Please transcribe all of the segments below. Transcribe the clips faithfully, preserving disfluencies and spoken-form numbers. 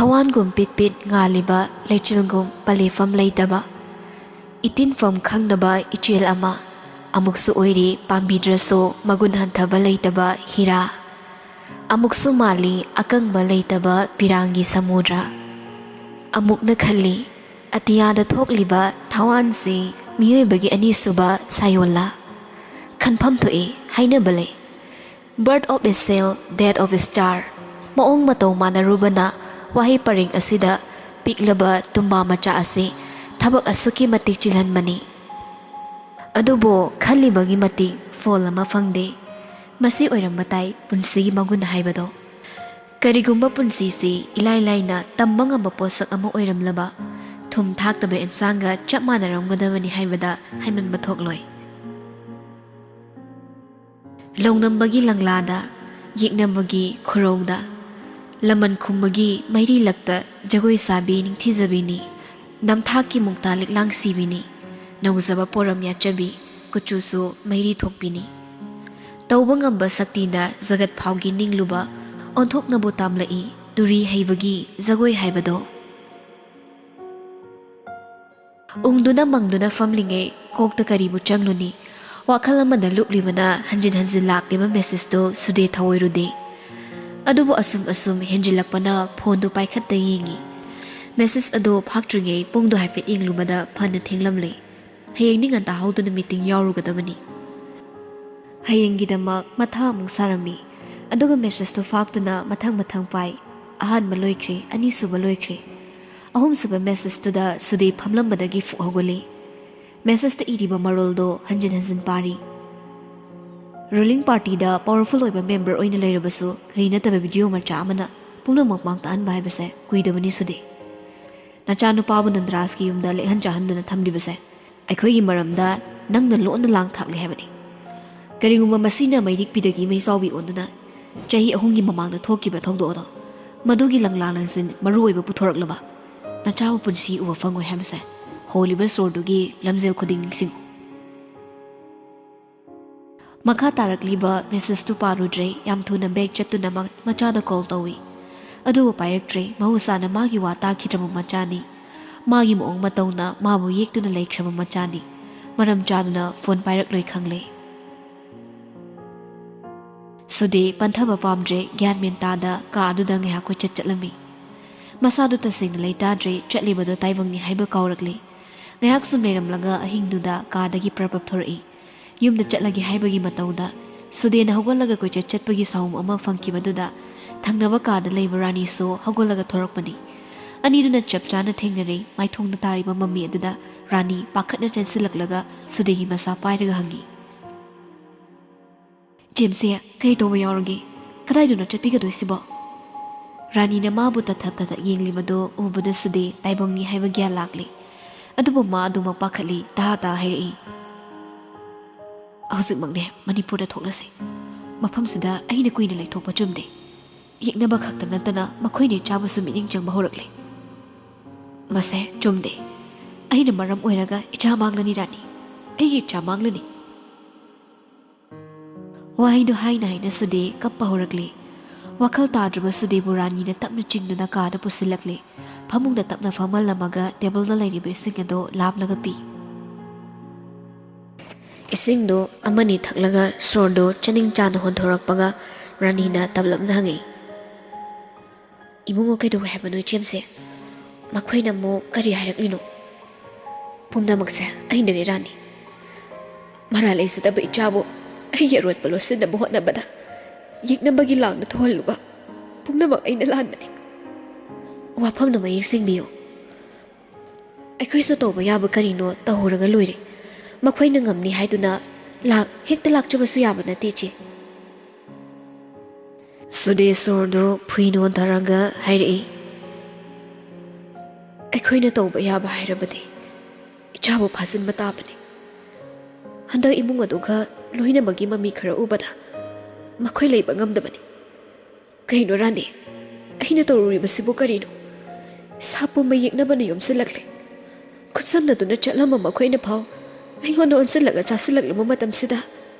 ꯊꯋꯥꯟꯒꯨꯝ ꯄꯤꯠ ꯄꯤꯠ ꯉꯥꯜꯂꯤꯕ, ꯂꯩꯆꯤꯜꯒꯨꯝ ꯄꯂꯦꯐꯝ ꯂꯩꯇꯕ, ꯏꯇꯤꯟꯐꯝ ꯈꯪꯗꯕ ꯏꯆꯦꯜ ꯑꯃ꯫ ꯑꯃꯨꯛꯁꯨ ꯑꯣꯏꯔꯤ ꯄꯥꯝꯕꯤꯗ꯭ꯔꯁꯨ ꯃꯒꯨꯟ ꯍꯟꯊꯕ ꯂꯩꯇꯕ ꯍꯤꯔꯥ꯫ ꯑꯃꯨꯛꯁꯨ ꯃꯥꯜꯂꯤ ꯑꯀꯪꯕ ꯂꯩꯇꯕ ꯄꯤꯔꯥꯡꯒꯤ ꯁꯃꯨꯗ꯭ꯔ꯫ ꯑꯃꯨꯛꯅ ꯈꯜꯂꯤ, ꯑꯇꯤꯌꯥꯗ ꯊꯣꯛꯂꯤꯕ ꯊꯋꯥꯟꯁꯤ ꯃꯤꯑꯣꯏꯕꯒꯤ ꯑꯅꯤꯁꯨꯕ ꯁꯥꯌꯣꯜꯂ? ꯈꯟꯐꯝ ꯊꯣꯛꯏ, ꯍꯥꯏꯅꯕ ꯂꯩ, "Birth of a cell, death of a star"꯫ ꯃꯑꯣꯡ ꯃꯇꯧ ꯃꯥꯟꯅꯔꯨꯕꯅ ꯋꯥꯍꯩ ꯄꯔꯦꯡ ꯑꯁꯤꯗ ꯄꯤꯛꯂꯕ ꯇꯨꯝꯕꯥ ꯃꯆꯥ ꯑꯁꯤ ꯊꯕꯛ ꯑꯁꯨꯛꯀꯤ ꯃꯇꯤꯛ ꯆꯤꯜꯍꯟꯕꯅꯤ꯫ ꯑꯗꯨꯕꯨ ꯈꯜꯂꯤꯕꯒꯤ ꯃꯇꯤꯛ ꯐꯣꯜ ꯑꯃ ꯐꯪꯗꯦ꯫ ꯃꯁꯤ ꯑꯣꯏꯔꯝꯕ ꯇꯥꯏ ꯄꯨꯟꯁꯤꯒꯤ ꯃꯒꯨꯟ ꯍꯥꯏꯕꯗꯣ꯫ ꯀꯔꯤꯒꯨꯝꯕ ꯄꯨꯟꯁꯤꯁꯤ ꯏꯂꯥꯏ ꯂꯥꯏꯅ ꯇꯝꯕ ꯉꯝꯕ ꯄꯣꯠꯁꯛ ꯑꯃ ꯑꯣꯏꯔꯝꯂꯕ, ꯊꯨꯝ ꯊꯥꯛꯇꯕ ꯑꯦꯟꯁꯥꯡꯒ ꯆꯞ ꯃꯥꯟꯅꯔꯝꯒꯗꯕꯅꯤ ꯍꯥꯏꯕꯗ ꯍꯥꯏꯃꯟꯕ ꯊꯣꯛꯂꯣꯏ꯫ ꯂꯧꯅꯝꯕꯒꯤ ꯂꯪꯂꯥꯗ, ꯌꯦꯛꯅꯕꯒꯤ ꯈꯨꯔꯧꯗ, ꯂꯃꯟ ꯈꯨꯝꯕꯒꯤ ꯃꯩꯔꯤ ꯂꯛꯇ ꯖꯒꯣꯏ ꯁꯥꯕꯤ ꯅꯤꯡꯊꯤꯖꯕꯤꯅꯤ꯫ ꯅꯝꯊꯥꯛꯀꯤ ꯃꯨꯛꯇꯥ ꯂꯤꯛꯂꯥꯡ ꯁꯤꯕꯤꯅꯤ꯫ ꯅꯧꯖꯕ ꯄꯣꯔꯝ ꯌꯥꯠꯆꯕꯤ, ꯀꯨꯆꯨꯁꯨ ꯃꯩꯔꯤ ꯊꯣꯛꯄꯤꯅꯤ꯫ ꯇꯧꯕ ꯉꯝꯕ ꯁꯛꯇꯤꯅ ꯖꯒꯠ ꯐꯥꯎꯒꯤ ꯅꯤꯡꯂꯨꯕ ꯑꯣꯟꯊꯣꯛꯅꯕꯨ ꯇꯥꯝꯂꯛꯏ ꯇꯨꯔꯤ ꯍꯩꯕꯒꯤ ꯖꯒꯣꯏ ꯍꯥꯏꯕꯗꯣ꯫ ꯎꯪꯗꯨꯅ ꯃꯪꯗꯨꯅ ꯐꯝꯂꯤꯉꯩ ꯀꯣꯛꯇ ꯀꯔꯤꯕꯨ ꯆꯪꯂꯨꯅꯤ? ꯋꯥꯈꯜ ꯑꯃꯗ ꯂꯨꯞꯂꯤꯕꯅ ꯍꯟꯖꯤꯟ ꯍꯟꯖꯤꯟ ꯂꯥꯛꯂꯤꯕ ꯃꯦꯁꯦꯖꯇꯨ ꯁꯨꯗꯦ ꯊꯧꯑꯣꯏꯔꯨꯗꯦ꯫ ꯑꯗꯨꯕꯨ ꯑꯁꯨꯝ ꯑꯁꯨꯝ ꯍꯦꯟꯖꯤꯜꯂꯛꯄꯅ ꯐꯣꯟꯗꯨ ꯄꯥꯏꯈꯠꯇ ꯌꯦꯡꯉꯤ꯫ ꯃꯦꯁꯦꯖ ꯑꯗꯨ ꯐꯥꯛꯇ꯭ꯔꯤꯉꯩ ꯄꯨꯡꯗꯨ ꯍꯥꯏꯐꯦꯠ ꯌꯦꯡꯂꯨꯕꯗ ꯐꯅ ꯊꯦꯡꯂꯝꯂꯦ꯫ ꯍꯌꯦꯡꯗꯤ ꯉꯟꯇꯥ ꯍꯧꯗꯨꯅ ꯃꯤꯇꯤꯡ ꯌꯥꯎꯔꯨꯒꯗꯕꯅꯤ꯫ ꯍꯌꯦꯡꯒꯤꯗꯃꯛ ꯃꯊꯥ ꯑꯃꯨꯛ ꯁꯥꯔꯝꯃꯤ꯫ ꯑꯗꯨꯒ ꯃꯦꯁꯦꯖꯇꯨ ꯐꯥꯛꯇꯨꯅ ꯃꯊꯪ ꯃꯊꯪ ꯄꯥꯏ꯫ ꯑꯍꯥꯟꯕ ꯂꯣꯏꯈ꯭ꯔꯦ, ꯑꯅꯤꯁꯨꯕ ꯂꯣꯏꯈ꯭ꯔꯦ꯫ ꯑꯍꯨꯝꯁꯨꯕ ꯃꯦꯁꯦꯖꯇꯨꯗ ꯁꯨꯗꯦ ꯐꯝꯂꯝꯕꯗꯒꯤ ꯐꯨꯛ ꯍꯧꯒꯠꯂꯤ꯫ ꯃꯦꯁꯦꯖꯇ ꯏꯔꯤꯕ ꯃꯔꯣꯜꯗꯣ ꯍꯟꯖꯤꯟ ꯍꯟꯖꯤꯟ ꯄꯥꯔꯤ꯫ ꯔꯨꯂꯤꯡ ꯄꯥꯔꯇꯤꯗ ꯄꯥꯋꯔꯐꯨꯜ ꯑꯣꯏꯕ ꯃꯦꯝꯕꯔ ꯑꯣꯏꯅ ꯂꯩꯔꯕꯁꯨ, ꯔꯤ ꯅꯠꯇꯕ ꯚꯤꯗꯤꯑꯣ ꯃꯆꯥ ꯑꯃꯅ ꯄꯨꯝꯅꯃꯛ ꯃꯥꯡ ꯇꯥꯛꯍꯟꯕ ꯍꯥꯏꯕꯁꯦ ꯀꯨꯏꯗꯕꯅꯤ ꯁꯨꯗꯦ꯫ ꯅꯆꯥꯅꯨꯄꯥꯕꯨ ꯅꯟꯗ꯭ꯔꯥꯖꯀꯤ ꯌꯨꯝꯗ ꯂꯦꯛꯍꯟ ꯆꯥꯍꯟꯗꯨꯅ ꯊꯝꯂꯤꯕꯁꯦ ꯑꯩꯈꯣꯏꯒꯤ ꯃꯔꯝꯗ ꯅꯪꯅ ꯂꯣꯟꯅ ꯂꯥꯡ ꯊꯥꯛꯂꯤ ꯍꯥꯏꯕꯅꯤ꯫ ꯀꯔꯤꯒꯨꯝꯕ ꯃꯁꯤꯅ ꯃꯩꯔꯤꯛ ꯄꯤꯗꯒꯤ ꯃꯩꯆꯥꯎꯕꯤ ꯑꯣꯟꯗꯨꯅ ꯆꯍꯤ ꯑꯍꯨꯝꯒꯤ ꯃꯃꯥꯡꯗ ꯊꯣꯛꯈꯤꯕ ꯊꯧꯗꯣꯛ ꯑꯗꯣ, ꯃꯗꯨꯒꯤ ꯂꯪꯂꯥ ꯂꯪꯁꯤꯟ ꯃꯔꯨ ꯑꯣꯏꯕ ꯄꯨꯊꯣꯔꯛꯂꯕ, ꯅꯆꯥꯕꯨ ꯄꯨꯟꯁꯤ ꯎꯕ ꯐꯪꯉꯣꯏ ꯍꯥꯏꯕꯁꯦ ꯍꯣꯜꯂꯤꯕ ꯁꯣꯔꯗꯨꯒꯤ ꯂꯝꯖꯦꯜ ꯈꯨꯗꯤꯡ ꯅꯤꯡꯁꯤꯡꯉꯨ꯫ ꯃꯈꯥ ꯇꯥꯔꯛꯂꯤꯕ ꯃꯦꯁꯦꯖꯇꯨ ꯄꯥꯔꯨꯗ꯭ꯔꯦ꯫ ꯌꯥꯝ ꯊꯨꯅ ꯕꯦꯛ ꯆꯠꯇꯨꯅ ꯃ-, ꯃꯆꯥꯗ ꯀꯣꯜ ꯇꯧꯏ꯫ ꯑꯗꯨꯕꯨ ꯄꯥꯏꯔꯛꯇ꯭ꯔꯦ꯫ ꯃꯍꯧꯁꯥꯅ ꯃꯥꯒꯤ ꯋꯥ ꯇꯥꯈꯤꯗ꯭ꯔꯕ ꯃꯆꯥꯅꯤ꯫ ꯃꯥꯒꯤ ꯃꯑꯣꯡ ꯃꯇꯧꯅ ꯃꯥꯕꯨ ꯌꯦꯛꯇꯨꯅ ꯂꯩꯈ꯭ꯔꯕ ꯃꯆꯥꯅꯤ꯫ ꯃꯔꯝ ꯆꯥꯗꯨꯅ ꯐꯣꯟ ꯄꯥꯏꯔꯛꯂꯣꯏ ꯈꯪꯂꯦ꯫ ꯁꯨꯗꯦ ꯄꯟꯊꯕ ꯄꯥꯝꯗ꯭ꯔꯦ꯫ ꯒ꯭ꯌꯥꯟ ꯃꯦꯟ ꯇꯥꯗ ꯀꯥ ꯑꯗꯨꯗ ꯉꯥꯏꯍꯥꯛ ꯀꯣꯏꯆꯠ ꯆꯠꯂꯝꯃꯤ꯫ ꯃꯁꯥꯗꯨ ꯇꯁꯦꯡꯅ ꯂꯩꯇꯥꯗ꯭ꯔꯦ꯫ ꯆꯠꯂꯤꯕꯗꯣ ꯇꯥꯏꯕꯪꯅꯤ ꯍꯥꯏꯕ ꯀꯥꯎꯔꯛꯂꯦ꯫ ꯉꯥꯏꯍꯥꯛ ꯁꯨꯝ ꯂꯩꯔꯝꯂꯒ ꯑꯍꯤꯡꯗꯨꯗ ꯀꯥꯗꯒꯤ ꯄ꯭ꯔꯞ ꯄ꯭ꯔꯞ ꯊꯣꯔꯛꯏ꯫ ꯌꯨꯝꯗ ꯆꯠꯂꯒꯦ ꯍꯥꯏꯕꯒꯤ ꯃꯇꯧꯗ ꯁꯨꯗꯦꯅ ꯍꯧꯒꯠꯂꯒ ꯀꯣꯏꯆꯠ ꯆꯠꯄꯒꯤ ꯁꯥꯎꯝ ꯑꯃ ꯐꯪꯈꯤꯕꯗꯨꯗ ꯊꯪꯅꯕ ꯀꯥꯗ ꯂꯩꯕ ꯔꯥꯅꯤꯁꯨ ꯍꯧꯒꯠꯂꯒ ꯊꯣꯔꯛꯄꯅꯤ꯫ ꯑꯅꯤꯗꯨꯅ ꯆꯞ ꯆꯥꯅ ꯊꯦꯡꯅꯔꯦ꯫ ꯃꯥꯏꯊꯣꯡꯗ ꯇꯥꯔꯤꯕ ꯃꯃꯤ ꯑꯗꯨꯗ ꯔꯥꯅꯤ ꯄꯥꯈꯠꯅ ꯆꯦꯟꯁꯤꯜꯂꯛꯂꯒ ꯁꯨꯗꯦꯒꯤ ꯃꯁꯥ ꯄꯥꯏꯔꯒ ꯍꯪꯉꯤ, "ꯖꯦꯝꯁꯁꯦ ꯀꯩ ꯇꯧꯕ ꯌꯥꯎꯔꯒꯦ? ꯀꯗꯥꯏꯗꯅꯣ ꯆꯠꯄꯤꯒꯗꯣꯏꯁꯤꯕꯣ?" ꯔꯥꯅꯤꯅ ꯃꯥꯕꯨ ꯇꯊꯛ ꯇꯊꯛ ꯌꯦꯡꯂꯤꯕꯗꯨ ꯎꯕꯗ ꯁꯨꯗꯦ ꯇꯥꯏꯕꯪꯅꯤ ꯍꯥꯏꯕ ꯒ꯭ꯌꯥꯟ ꯂꯥꯛꯂꯤ꯫ ꯑꯗꯨꯕꯨ ꯃꯥ ꯑꯗꯨꯃꯛ ꯄꯥꯈꯠꯂꯤ꯫ ꯇꯥ ꯇꯥ ꯍꯥꯏꯔꯛꯏ, "ꯍꯧꯖꯤꯛꯃꯛꯅꯦ ꯃꯅꯤꯄꯨꯔꯗ ꯊꯣꯛꯂꯁꯤ꯫ ꯃꯐꯝꯁꯤꯗ ꯑꯩꯅ ꯀꯨꯏꯅ ꯂꯩꯊꯣꯛꯄ ꯆꯨꯝꯗꯦ꯫ ꯌꯦꯛꯅꯕ ꯈꯛꯇ ꯅꯠꯇꯅ ꯃꯈꯣꯏꯅ ꯏꯆꯥꯕꯨꯁꯨ ꯃꯤꯠꯌꯦꯡ ꯆꯪꯕ ꯍꯧꯔꯛꯂꯦ꯫ ꯃꯁꯦ ꯆꯨꯝꯗꯦ꯫ ꯑꯩꯅ ꯃꯔꯝ ꯑꯣꯏꯔꯒ ꯏꯆꯥ ꯃꯥꯡꯂꯅꯤ ꯔꯥꯅꯤ꯫ ꯑꯩꯒꯤ ꯏꯆꯥ ꯃꯥꯡꯂꯅꯤ꯫" ꯋꯥꯍꯩꯗꯨ ꯍꯥꯏꯅ ꯍꯥꯏꯅ ꯁꯨꯗꯦ ꯀꯞꯄ ꯍꯧꯔꯛꯂꯦ꯫ ꯋꯥꯈꯜ ꯇꯥꯗ꯭ꯔꯕ ꯁꯨꯗꯦꯕꯨ ꯔꯥꯅꯤꯅ ꯇꯞꯅ ꯆꯤꯡꯗꯨꯅ ꯀꯥꯗ ꯄꯨꯁꯤꯜꯂꯛꯂꯦ꯫ ꯐꯃꯨꯡꯗ ꯇꯞꯅ ꯐꯝꯍꯜꯂꯝꯃꯒ ꯇꯦꯕꯜꯗ ꯂꯩꯔꯤꯕ ꯏꯁꯤꯡ ꯑꯗꯨ ꯂꯥꯝꯂꯒ ꯄꯤ꯫ ꯏꯁꯤꯡꯗꯨ ꯑꯃꯅꯤ ꯊꯛꯂꯒ ꯁꯣꯔꯗꯨ ꯆꯥꯅꯤꯡ ꯆꯥꯅ ꯍꯣꯟꯊꯣꯔꯛꯄꯒ ꯔꯥꯅꯤꯅ ꯇꯞꯂꯞꯅ ꯍꯪꯉꯤ, "ꯏꯕꯨꯡꯉꯣ, ꯀꯩꯗꯧꯋꯦ ꯍꯥꯏꯕꯅꯣ ꯏꯆꯦꯝꯁꯦ? ꯃꯈꯣꯏꯅ ꯑꯃꯨꯛ ꯀꯔꯤ ꯍꯥꯏꯔꯛꯂꯤꯅꯣ?" "ꯄꯨꯝꯅꯃꯛꯁꯦ ꯑꯩꯅꯅꯦ ꯔꯥꯅꯤ꯫ ꯃꯔꯥꯜ ꯂꯩꯖꯗꯕ ꯏꯆꯥꯕꯨ ꯑꯩꯒꯤ ꯑꯔꯣꯠꯄ ꯂꯣꯠꯁꯤꯟꯅꯕ ꯍꯣꯠꯅꯕꯗ ꯌꯦꯛꯅꯕꯒꯤ ꯂꯥꯡꯗ ꯊꯣꯛꯍꯜꯂꯨꯕ ꯄꯨꯝꯅꯃꯛ ꯑꯩꯅ ꯂꯥꯟꯕꯅꯤ꯫ ꯋꯥꯐꯝꯗꯨ ꯃꯌꯦꯛ ꯁꯦꯡꯕꯤꯌꯨ꯫ ꯑꯩꯈꯣꯏꯁꯨ ꯇꯧꯕ ꯌꯥꯕ ꯀꯔꯤꯅꯣ ꯇꯧꯍꯧꯔꯒ ꯂꯣꯏꯔꯦ꯫ ꯃꯈꯣꯏꯅ ꯉꯝꯅꯤ ꯍꯥꯏꯗꯨꯅ ꯂꯥꯛ ꯍꯦꯛꯇ ꯂꯥꯛꯆꯕꯁꯨ ꯌꯥꯕ ꯅꯠꯇꯦ, ꯏꯆꯦ꯫" ꯁꯨꯗꯦ ꯁꯣꯔꯗꯨ ꯐꯨꯏ ꯅꯣꯟꯊꯔꯒ ꯍꯥꯏꯔꯛꯏ, "ꯑꯩꯈꯣꯏꯅ ꯇꯧꯕ ꯌꯥꯕ ꯍꯥꯏꯔꯕꯗꯤ ꯏꯆꯥꯕꯨ ꯐꯥꯖꯤꯟꯕ ꯇꯥꯕꯅꯤ꯫ ꯍꯟꯗꯛ ꯏꯃꯨꯡ ꯑꯗꯨꯒ ꯂꯣꯏꯅꯕꯒꯤ ꯃꯃꯤ ꯈꯔ ꯎꯕꯗ ꯃꯈꯣꯏ ꯂꯩꯕ ꯉꯝꯗꯕꯅꯤ꯫ ꯀꯩꯅꯣ ꯔꯥꯅꯤ, ꯑꯩꯅ ꯇꯧꯔꯨꯔꯤꯕꯁꯤꯕꯨ ꯀꯔꯤꯅꯣ? ꯏꯁꯥ ꯄꯨꯝꯕ ꯌꯦꯛꯅꯕꯅ ꯌꯣꯝꯁꯤꯜꯂꯛꯂꯦ꯫ ꯈꯨꯠꯁꯝꯅꯗꯨꯅ ꯆꯠꯂꯝꯕ ꯃꯈꯣꯏꯅ ꯐꯥꯎ ꯑꯩꯉꯣꯟꯗ ꯑꯣꯟꯁꯤꯜꯂꯒ ꯆꯥꯁꯤꯜꯂꯛꯂꯕ ꯃꯇꯝꯁꯤꯗ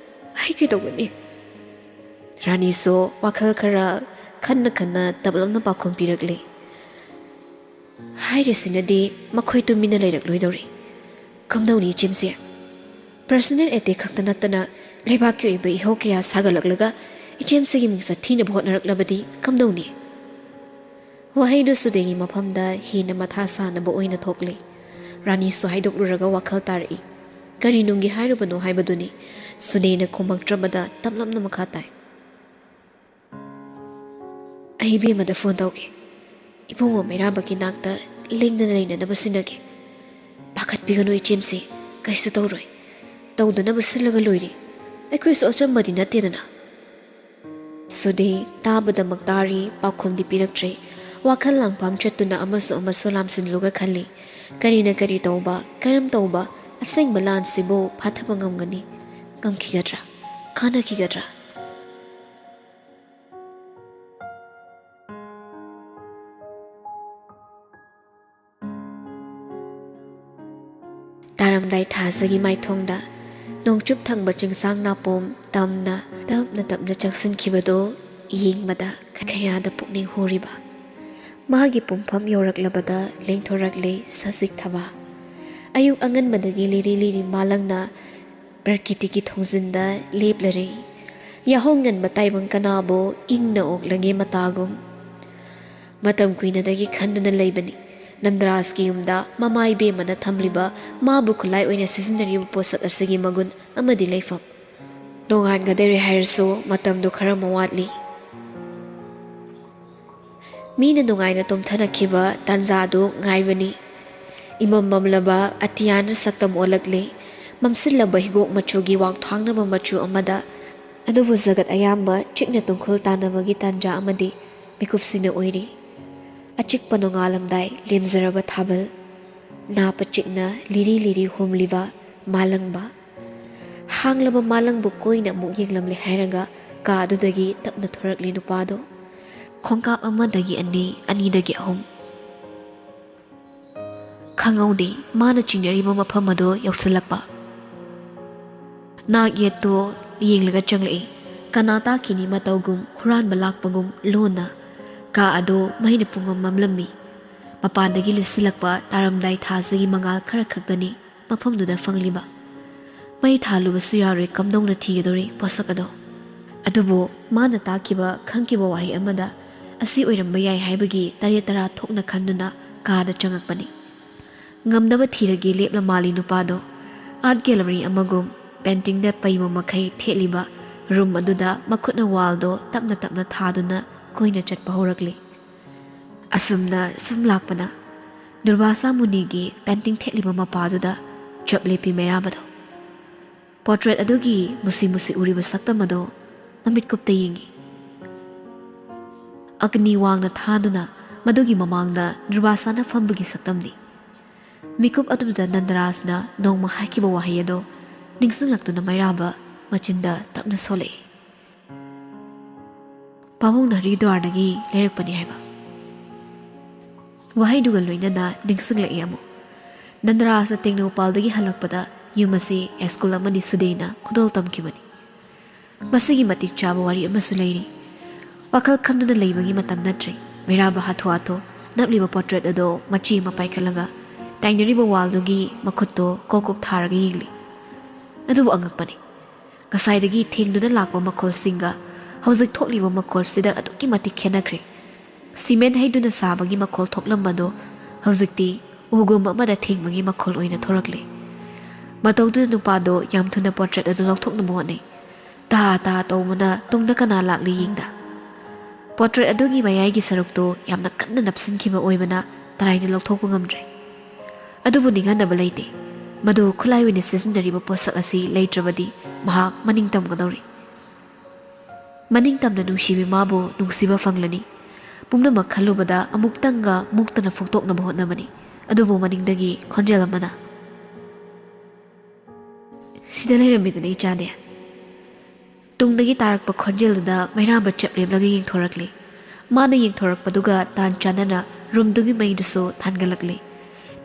ꯑꯩ ꯀꯩꯗꯧꯒꯅꯤ?" ꯔꯥꯅꯤꯁꯨ ꯋꯥꯈꯜ ꯈꯔ ꯈꯟꯅ ꯈꯟꯅ ꯇꯞꯂꯞꯅ ꯄꯥꯎꯈꯨꯝ ꯄꯤꯔꯛꯂꯦ꯫ ꯍꯥꯏꯔꯤꯁꯤꯅꯗꯤ ꯃꯈꯣꯏ ꯇꯨꯃꯤꯟꯅ ꯂꯩꯔꯛꯂꯣꯏꯗꯧꯔꯤ꯫ ꯀꯝꯗꯧꯅꯤ ꯏꯆꯦꯝꯁꯦ? ꯄꯔꯁꯅꯦꯜ ꯑꯦꯇꯦꯛ ꯈꯛꯇ ꯅꯠꯇꯅ ꯂꯩꯕꯥꯛꯀꯤ ꯑꯣꯏꯕ ꯏꯍꯧ ꯀꯌꯥ ꯁꯥꯒꯠꯂꯛꯂꯒ ꯏꯆꯦꯝꯁꯤꯒꯤ ꯃꯤꯡꯆꯠ ꯊꯤꯅꯕ ꯍꯣꯠꯅꯔꯛꯂꯕꯗꯤ ꯀꯝꯗꯧꯅꯤ? ꯋꯥꯍꯩꯗꯨ ꯁꯨꯗꯦꯒꯤ ꯃꯐꯝꯗ ꯍꯦꯟꯅ ꯃꯊꯥ ꯁꯥꯅꯕ ꯑꯣꯏꯅ ꯊꯣꯛꯂꯦ꯫ ꯔꯥꯅꯤꯁꯨ ꯍꯥꯏꯗꯣꯛꯂꯨꯔꯒ ꯋꯥꯈꯜ ꯇꯥꯔꯛꯏ꯫ ꯀꯔꯤ ꯅꯨꯡꯒꯤ ꯍꯥꯏꯔꯨꯕꯅꯣ ꯍꯥꯏꯕꯗꯨꯅꯤ꯫ ꯁꯨꯗꯦꯅ ꯈꯨꯝꯃꯛꯇ꯭ꯔꯕꯗ ꯇꯞꯂꯞꯅ ꯃꯈꯥ ꯇꯥꯏ꯫ ꯑꯩ ꯏꯕꯦꯝꯃꯗ ꯐꯣꯟ ꯇꯧꯒꯦ꯫ ꯏꯕꯨꯡꯉꯣ ꯃꯩꯔꯥꯕꯒꯤ ꯅꯥꯛꯇ ꯂꯦꯡꯗꯅ ꯂꯩꯅꯅꯕ ꯁꯤꯟꯅꯒꯦ꯫ ꯄꯥꯈꯠꯄꯤꯒꯅꯨ ꯏꯆꯦꯝꯁꯦ, ꯀꯩꯁꯨ ꯇꯧꯔꯣꯏ꯫ ꯇꯧꯗꯅꯕ ꯁꯤꯜꯂꯒ ꯂꯣꯏꯔꯦ꯫ ꯑꯩꯈꯣꯏꯁꯨ ꯑꯆꯝꯕꯗꯤ ꯅꯠꯇꯦꯗꯅ꯫ ꯁꯨꯗꯦ ꯇꯥꯕꯗꯃꯛ ꯇꯥꯔꯤ, ꯄꯥꯎꯈꯨꯝꯗꯤ ꯄꯤꯔꯛꯇ꯭ꯔꯦ꯫ ꯋꯥꯈꯜ ꯂꯥꯡꯐꯝ ꯆꯠꯇꯨꯅ ꯑꯃꯁꯨ ꯑꯃꯁꯨ ꯂꯥꯝꯁꯤꯜꯂꯨꯒ ꯈꯜꯂꯤ꯫ ꯀꯔꯤꯅ ꯀꯔꯤ ꯇꯧꯕ, ꯀꯔꯝ ꯇꯧꯕ, ꯑꯁꯦꯡꯕ ꯂꯥꯟꯁꯤꯕꯨ ꯐꯥꯊꯕ ꯉꯝꯒꯅꯤ? ꯉꯝꯈꯤꯒꯗ꯭ꯔꯥ? ꯀꯥꯟꯅꯈꯤꯒꯗ꯭ꯔꯥ? ꯇꯥꯔꯝꯗꯥꯏ ꯊꯥꯖꯒꯤ ꯃꯥꯏꯊꯣꯡꯗ ꯅꯣꯡꯆꯨꯞ ꯊꯪꯕ ꯆꯤꯡꯁꯥꯡ ꯅꯥꯄꯣꯝ ꯇꯝꯅ ꯇꯞꯅ ꯇꯞꯅ ꯆꯪꯁꯤꯟꯈꯤꯕꯗꯨ ꯌꯦꯡꯕꯗ ꯀꯌꯥꯗ ꯄꯨꯛꯅꯤꯡ ꯍꯨꯔꯤꯕ꯫ ꯃꯥꯒꯤ ꯄꯨꯡꯐꯝ ꯌꯧꯔꯛꯂꯕꯗ ꯂꯦꯡꯊꯣꯔꯛꯂꯦ ꯁꯖꯤꯛ ꯊꯕꯥ꯫ ꯑꯌꯨꯛ ꯑꯉꯟꯕꯗꯒꯤ ꯂꯤꯔꯤ ꯂꯤꯔꯤ ꯃꯥꯂꯪꯅ ꯄ꯭ꯔꯀꯤꯇꯤꯒꯤ ꯊꯣꯡꯖꯤꯟꯗ ꯂꯦꯞꯂꯔꯦ꯫ ꯌꯥꯍꯧ ꯉꯟꯕ ꯇꯥꯏꯕꯪ ꯀꯅꯥꯕꯨ ꯏꯪꯅ ꯑꯣꯛꯂꯒꯦ ꯃꯇꯥꯒꯨꯝ꯫ ꯃꯇꯝ ꯀꯨꯏꯅꯗꯒꯤ ꯈꯟꯗꯨꯅ ꯂꯩꯕꯅꯤ꯫ ꯅꯟꯗ꯭ꯔꯥꯖꯀꯤ ꯌꯨꯝꯗ ꯃꯃꯥ ꯏꯕꯦꯝꯃꯅ ꯊꯝꯂꯤꯕ ꯃꯥꯕꯨ ꯈꯨꯠꯂꯥꯏ ꯑꯣꯏꯅ ꯁꯤꯖꯤꯟꯅꯔꯤꯕ ꯄꯣꯠꯁꯛ ꯑꯁꯤꯒꯤ ꯃꯒꯨꯟ ꯑꯃꯗꯤ ꯂꯩꯐꯝ꯫ ꯅꯣꯡꯉꯥꯟꯒꯗꯧꯔꯦ ꯍꯥꯏꯔꯁꯨ ꯃꯇꯝꯗꯨ ꯈꯔ ꯑꯃ ꯋꯥꯠꯂꯤ꯫ ꯃꯤꯅ ꯅꯨꯡꯉꯥꯏꯅ ꯇꯨꯝꯊꯅꯈꯤꯕ ꯇꯥꯟꯖꯥꯗꯨ ꯉꯥꯏꯕꯅꯤ꯫ ꯏꯃꯝ ꯃꯝꯂꯕ ꯑꯇꯤꯌꯥꯅ ꯁꯛꯇꯝ ꯑꯣꯜꯂꯛꯂꯦ꯫ ꯃꯝꯁꯤꯜꯂꯕ ꯍꯤꯒꯣꯛ ꯃꯆꯨꯒꯤ ꯋꯥꯡꯊ꯭ꯋꯥꯡꯅꯕ ꯃꯆꯨ ꯑꯃꯗ꯫ ꯑꯗꯨꯕꯨ ꯖꯒꯠ ꯑꯌꯥꯝꯕ ꯆꯤꯛꯅ ꯇꯨꯝꯈꯨꯜ ꯇꯥꯟꯅꯕꯒꯤ ꯇꯥꯟꯖꯥ ꯑꯃꯗꯤ ꯃꯤꯀꯨꯞꯁꯤꯅ ꯑꯣꯏꯔꯤ꯫ ꯑꯆꯤꯛꯄ ꯅꯣꯡꯉꯥꯜꯂꯝꯗꯥꯏ ꯂꯦꯝꯖꯔꯕ ꯊꯥꯕꯜ꯫ ꯅꯥ ꯄꯆꯤꯛꯅ ꯂꯤꯔꯤ ꯂꯤꯔꯤ ꯍꯨꯝꯂꯤꯕ ꯃꯥꯂꯪꯕ꯫ ꯍꯥꯡꯂꯕ ꯃꯥꯂꯪꯕꯨ ꯀꯣꯏꯅ ꯑꯃꯨꯛ ꯌꯦꯡꯂꯝꯂꯦ ꯍꯥꯏꯔꯒ ꯀꯥ ꯑꯗꯨꯗꯒꯤ ꯇꯞꯅ ꯊꯣꯔꯛꯂꯦ ꯅꯨꯄꯥꯗꯣ꯫ ꯈꯣꯡꯀꯥꯞ ꯑꯃꯗꯒꯤ ꯑꯅꯤ, ꯑꯅꯤꯗꯒꯤ ꯑꯍꯨꯝ꯫ ꯈꯪꯍꯧꯗꯦ ꯃꯥꯅ ꯆꯤꯡꯅꯔꯤꯕ ꯃꯐꯝ ꯑꯗꯨ ꯌꯧꯁꯤꯜꯂꯛꯄ꯫ ꯅꯥꯛ ꯌꯦꯠꯇꯨ ꯌꯦꯡꯂꯒ ꯆꯪꯂꯛꯏ꯫ ꯀꯅꯥ ꯇꯥꯈꯤꯅꯤ ꯃꯇꯧꯒꯨꯝ ꯍꯨꯔꯥꯟꯕ ꯂꯥꯛꯄꯒꯨꯝ ꯂꯣꯟꯅ ꯀꯥ ꯑꯗꯨ ꯃꯩꯅ ꯄꯨꯡꯃꯝ ꯃꯝꯂꯝꯃꯤ꯫ ꯃꯄꯥꯟꯗꯒꯤ ꯂꯤꯠꯁꯤꯜꯂꯛꯄ ꯇꯥꯔꯝꯗꯥꯏ ꯊꯥꯖꯒꯤ ꯃꯉꯥꯜ ꯈꯔ ꯈꯛꯇꯅꯤ ꯃꯐꯝꯗꯨꯗ ꯐꯪꯂꯤꯕ꯫ ꯃꯩ ꯊꯥꯜꯂꯨꯕꯁꯨ ꯌꯥꯔꯣꯏ, ꯀꯝꯗꯧꯅ ꯊꯤꯒꯗꯧꯔꯤ ꯄꯣꯠꯁꯛ ꯑꯗꯣ? ꯑꯗꯨꯕꯨ ꯃꯥꯅ ꯇꯥꯈꯤꯕ ꯈꯪꯈꯤꯕ ꯋꯥꯍꯩ ꯑꯃꯗ ꯑꯁꯤ ꯑꯣꯏꯔꯝꯕ ꯌꯥꯏ ꯍꯥꯏꯕꯒꯤ ꯇꯔꯦꯠ ꯇꯔꯥ ꯊꯣꯛꯅ ꯈꯟꯗꯨꯅ ꯀꯥꯗ ꯆꯪꯉꯛꯄꯅꯤ꯫ ꯉꯝꯅꯕ ꯊꯤꯔꯒꯦ ꯂꯦꯞꯂ ꯃꯥꯜꯂꯤ ꯅꯨꯄꯥꯗꯣ꯫ Art gallery ꯑꯃꯒꯨꯝ paintingꯗ ꯄꯩꯕ ꯃꯈꯩ ꯊꯦꯠꯂꯤꯕ room ꯑꯗꯨꯗ ꯃꯈꯨꯠꯅ wallꯗꯣ ꯇꯞꯅ ꯇꯞꯅ ꯊꯥꯗꯨꯅ ꯀꯣꯏꯅ ꯆꯠꯄ ꯍꯧꯔꯛꯂꯤ꯫ ꯑꯁꯨꯝꯅ ꯁꯨꯝ ꯂꯥꯛꯄꯅ ꯗꯨꯔꯕꯥꯁꯥ ꯃꯨꯅꯤꯒꯤ painting ꯊꯦꯠꯂꯤꯕ ꯃꯄꯥꯗꯨꯗ ꯆꯞ ꯂꯦꯞꯄꯤ ꯃꯩꯔꯥꯕꯗꯣ꯫ Portrait ꯑꯗꯨꯒꯤ ꯃꯨꯁꯤ ꯃꯨꯁꯤ ꯎꯔꯤꯕ ꯁꯛꯇꯝ ꯑꯗꯣ ꯃꯃꯤꯠꯀꯨꯞꯇ ꯌꯦꯡꯉꯤ꯫ ꯑꯒꯅꯤ ꯋꯥꯡꯅ ꯊꯥꯗꯨꯅ ꯃꯗꯨꯒꯤ ꯃꯃꯥꯡꯗ ꯗꯨꯔꯕꯥꯁꯥꯅ ꯐꯝꯕꯒꯤ ꯁꯛꯇꯝꯅꯤ꯫ ꯃꯤꯀꯨꯞ ꯑꯗꯨꯗ ꯅꯟꯗꯔꯥꯖꯅ ꯅꯣꯡꯃ ꯍꯥꯏꯈꯤꯕ ꯋꯥꯍꯩ ꯑꯗꯣ ꯅꯤꯡꯁꯤꯡꯂꯛꯇꯨꯅ ꯃꯩꯔꯥꯕ ꯃꯆꯤꯟꯗ ꯇꯞꯅ ꯁꯣꯜꯂꯛꯏ꯫ "ꯄꯥꯕꯨꯡꯅ ꯍꯔꯤꯗ꯭ꯋꯥꯔꯗꯒꯤ ꯂꯩꯔꯛꯄꯅꯤ" ꯍꯥꯏꯕ ꯋꯥꯍꯩꯗꯨꯒ ꯂꯣꯏꯅꯅ ꯅꯤꯡꯁꯤꯡꯂꯛꯏ ꯑꯃꯨꯛ꯫ ꯅꯟꯗꯔꯥꯖꯅ ꯇꯦꯡꯅꯧꯄꯥꯜꯗꯒꯤ ꯍꯜꯂꯛꯄꯗ ꯌꯨꯝ ꯑꯁꯤ ꯁ꯭ꯀꯨꯜ ꯑꯃꯅꯤ ꯁꯨꯗꯦꯅ ꯈꯨꯗꯣꯜ ꯇꯝꯈꯤꯕꯅꯤ꯫ ꯃꯁꯤꯒꯤ ꯃꯇꯤꯛ ꯆꯥꯕ ꯋꯥꯔꯤ ꯑꯃꯁꯨ ꯂꯩꯔꯤ꯫ ꯋꯥꯈꯜ ꯈꯟꯗꯨꯅ ꯂꯩꯕꯒꯤ ꯃꯇꯝ ꯅꯠꯇ꯭ꯔꯦ꯫ ꯃꯩꯔꯥꯕ ꯍꯥꯊꯨ ꯍꯥꯊꯨ ꯅꯞꯂꯤꯕ portrait ꯑꯗꯣ ꯃꯆꯤ ꯑꯃ ꯄꯥꯏꯈꯠꯂꯒ ꯇꯥꯏꯅꯔꯤꯕ wallꯗꯨꯒꯤ ꯃꯈꯨꯠꯇꯣ ꯀꯣꯛ ꯀꯣꯛ ꯊꯥꯔꯒ ꯌꯦꯡꯂꯤ꯫ ꯑꯗꯨꯕꯨ ꯑꯉꯛꯄꯅꯤ, ꯉꯁꯥꯏꯗꯒꯤ ꯊꯦꯡꯗꯨꯅ ꯂꯥꯛꯄ ꯃꯈꯣꯜꯁꯤꯡꯒ ꯍꯧꯖꯤꯛ ꯊꯣꯛꯂꯤꯕ ꯃꯈꯣꯜꯁꯤꯗ ꯑꯗꯨꯛꯀꯤ ꯃꯇꯤꯛ ꯈꯦꯠꯅꯈ꯭ꯔꯦ꯫ Cement ꯍꯩꯗꯨꯅ ꯁꯥꯕꯒꯤ ꯃꯈꯣꯜ ꯊꯣꯛꯂꯝꯕꯗꯣ ꯍꯧꯖꯤꯛꯇꯤ ꯎꯒꯨꯝꯕ ꯑꯃꯗ ꯊꯦꯡꯕꯒꯤ ꯃꯈꯣꯜ ꯑꯣꯏꯅ ꯊꯣꯔꯛꯂꯦ꯫ ꯃꯇꯧꯗꯨꯗ ꯅꯨꯄꯥꯗꯣ ꯌꯥꯝ ꯊꯨꯅ portrait ꯑꯗꯨ ꯂꯧꯊꯣꯛꯅꯕ ꯍꯣꯠꯅꯩ꯫ ꯇꯥ ꯇꯥ ꯇꯧꯕꯅ ꯇꯨꯡꯗ ꯀꯅꯥ ꯂꯥꯛꯂꯤ ꯌꯦꯡꯗ꯫ Portrait ꯑꯗꯨꯒꯤ ꯃꯌꯥꯏꯒꯤ ꯁꯔꯨꯛꯇꯨ ꯌꯥꯝꯅ ꯀꯟꯅ ꯅꯞꯁꯤꯟꯈꯤꯕ ꯑꯣꯏꯕꯅ ꯇꯔꯥꯏꯅ ꯂꯧꯊꯣꯛꯄ ꯉꯝꯗ꯭ꯔꯦ꯫ ꯑꯗꯨꯕꯨ ꯅꯤꯡꯍꯟꯅꯕ ꯂꯩꯇꯦ꯫ ꯃꯗꯨ ꯈꯨꯠꯂꯥꯏ ꯑꯣꯏꯅ ꯁꯤꯖꯤꯟꯅꯔꯤꯕ ꯄꯣꯠꯁꯛ ꯑꯁꯤ ꯂꯩꯇ꯭ꯔꯕꯗꯤ ꯃꯍꯥꯛ ꯃꯅꯤꯡ ꯇꯝꯒꯗꯧꯔꯤ꯫ ꯃꯅꯤꯡ ꯇꯝꯅ ꯅꯨꯡꯁꯤꯕꯤ ꯃꯥꯕꯨ ꯅꯨꯡꯁꯤꯕ ꯐꯪꯂꯅꯤ꯫ ꯄꯨꯝꯅꯃꯛ ꯈꯜꯂꯨꯕꯗ ꯑꯃꯨꯛꯇꯪꯒ ꯃꯨꯛꯇꯅ ꯐꯨꯛꯇꯣꯛꯅꯕ ꯍꯣꯠꯅꯕꯅꯤ꯫ ꯑꯗꯨꯕꯨ ꯃꯅꯤꯡꯗꯒꯤ ꯈꯣꯟꯖꯦꯜ ꯑꯃꯅ, "ꯁꯤꯗ ꯂꯩꯔꯝꯃꯤꯗꯅ ꯏꯆꯥꯗꯤ?" ꯇꯨꯡꯗꯒꯤ ꯇꯥꯔꯛꯄ ꯈꯣꯟꯖꯦꯜꯗꯨꯗ ꯃꯩꯔꯥꯕ ꯆꯞ ꯂꯦꯞꯂꯒ ꯌꯦꯡꯊꯣꯔꯛꯂꯤ꯫ ꯃꯥꯅ ꯌꯦꯡꯊꯣꯔꯛꯄꯗꯨꯒ ꯇꯥꯟ ꯆꯥꯟꯅꯅ roomꯗꯨꯒꯤ ꯃꯩꯗꯨꯁꯨ ꯊꯥꯟꯒꯠꯂꯛꯂꯤ꯫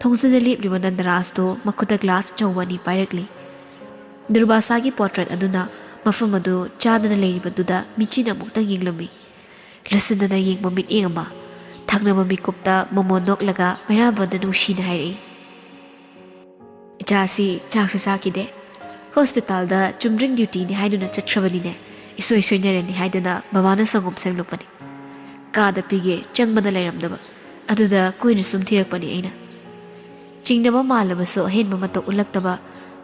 ꯊꯣꯡꯖꯤꯟꯗ ꯂꯦꯞꯂꯤꯕ ꯅꯟꯗꯔꯥꯖꯇꯨ ꯃꯈꯨꯠꯇ glass ꯑꯆꯧꯕ ꯑꯅꯤ ꯄꯥꯏꯔꯛꯂꯤ꯫ ꯗꯨꯔꯕꯥꯁꯥꯒꯤ portrait ꯑꯗꯨꯅ ꯃꯐꯝ ꯑꯗꯨ ꯆꯥꯗꯅ ꯂꯩꯔꯤꯕꯗꯨꯗ ꯃꯤꯠꯆꯤꯅ ꯑꯃꯨꯛꯇꯪ ꯌꯦꯡꯂꯝꯃꯤ꯫ ꯂꯣꯠꯁꯤꯟꯗꯅ ꯌꯦꯡꯕ ꯃꯤꯠꯌꯦꯡ ꯑꯃ꯫ ꯊꯛꯅꯕ ꯃꯤꯀꯨꯞꯇ ꯃꯣꯃꯣꯟ ꯅꯣꯛꯂꯒ ꯃꯩꯔꯥꯕꯗ ꯅꯨꯡꯁꯤꯅ ꯍꯥꯏꯔꯛꯏ, "ꯏꯆꯥꯁꯤ ꯆꯥꯛꯁꯨ ꯆꯥꯈꯤꯗꯦ꯫ ꯍꯣꯁꯄꯤꯇꯥꯜꯗ ꯆꯨꯝꯗ꯭ꯔꯤꯡ ꯗ꯭ꯌꯨꯇꯤꯅꯤ ꯍꯥꯏꯗꯨꯅ ꯆꯠꯈ꯭ꯔꯕꯅꯤꯅꯦ꯫ ꯏꯁꯣꯏ ꯁꯣꯏꯅꯔꯅꯤ ꯍꯥꯏꯗꯅ ꯕꯕꯥꯅ ꯁꯪꯒꯣꯝ ꯁꯦꯝꯂꯛꯄꯅꯤ꯫ ꯀꯥꯗ ꯄꯤꯒꯦ ꯆꯪꯕꯗ ꯂꯩꯔꯝꯗꯕ꯫ ꯑꯗꯨꯗ ꯀꯣꯏꯅ ꯁꯨꯝ ꯊꯤꯔꯛꯄꯅꯤ ꯑꯩꯅ꯫" ꯆꯤꯡꯅꯕ ꯃꯥꯜꯂꯕꯁꯨ ꯑꯍꯦꯟꯕ ꯃꯇꯧ ꯎꯠꯂꯛꯇꯕ꯫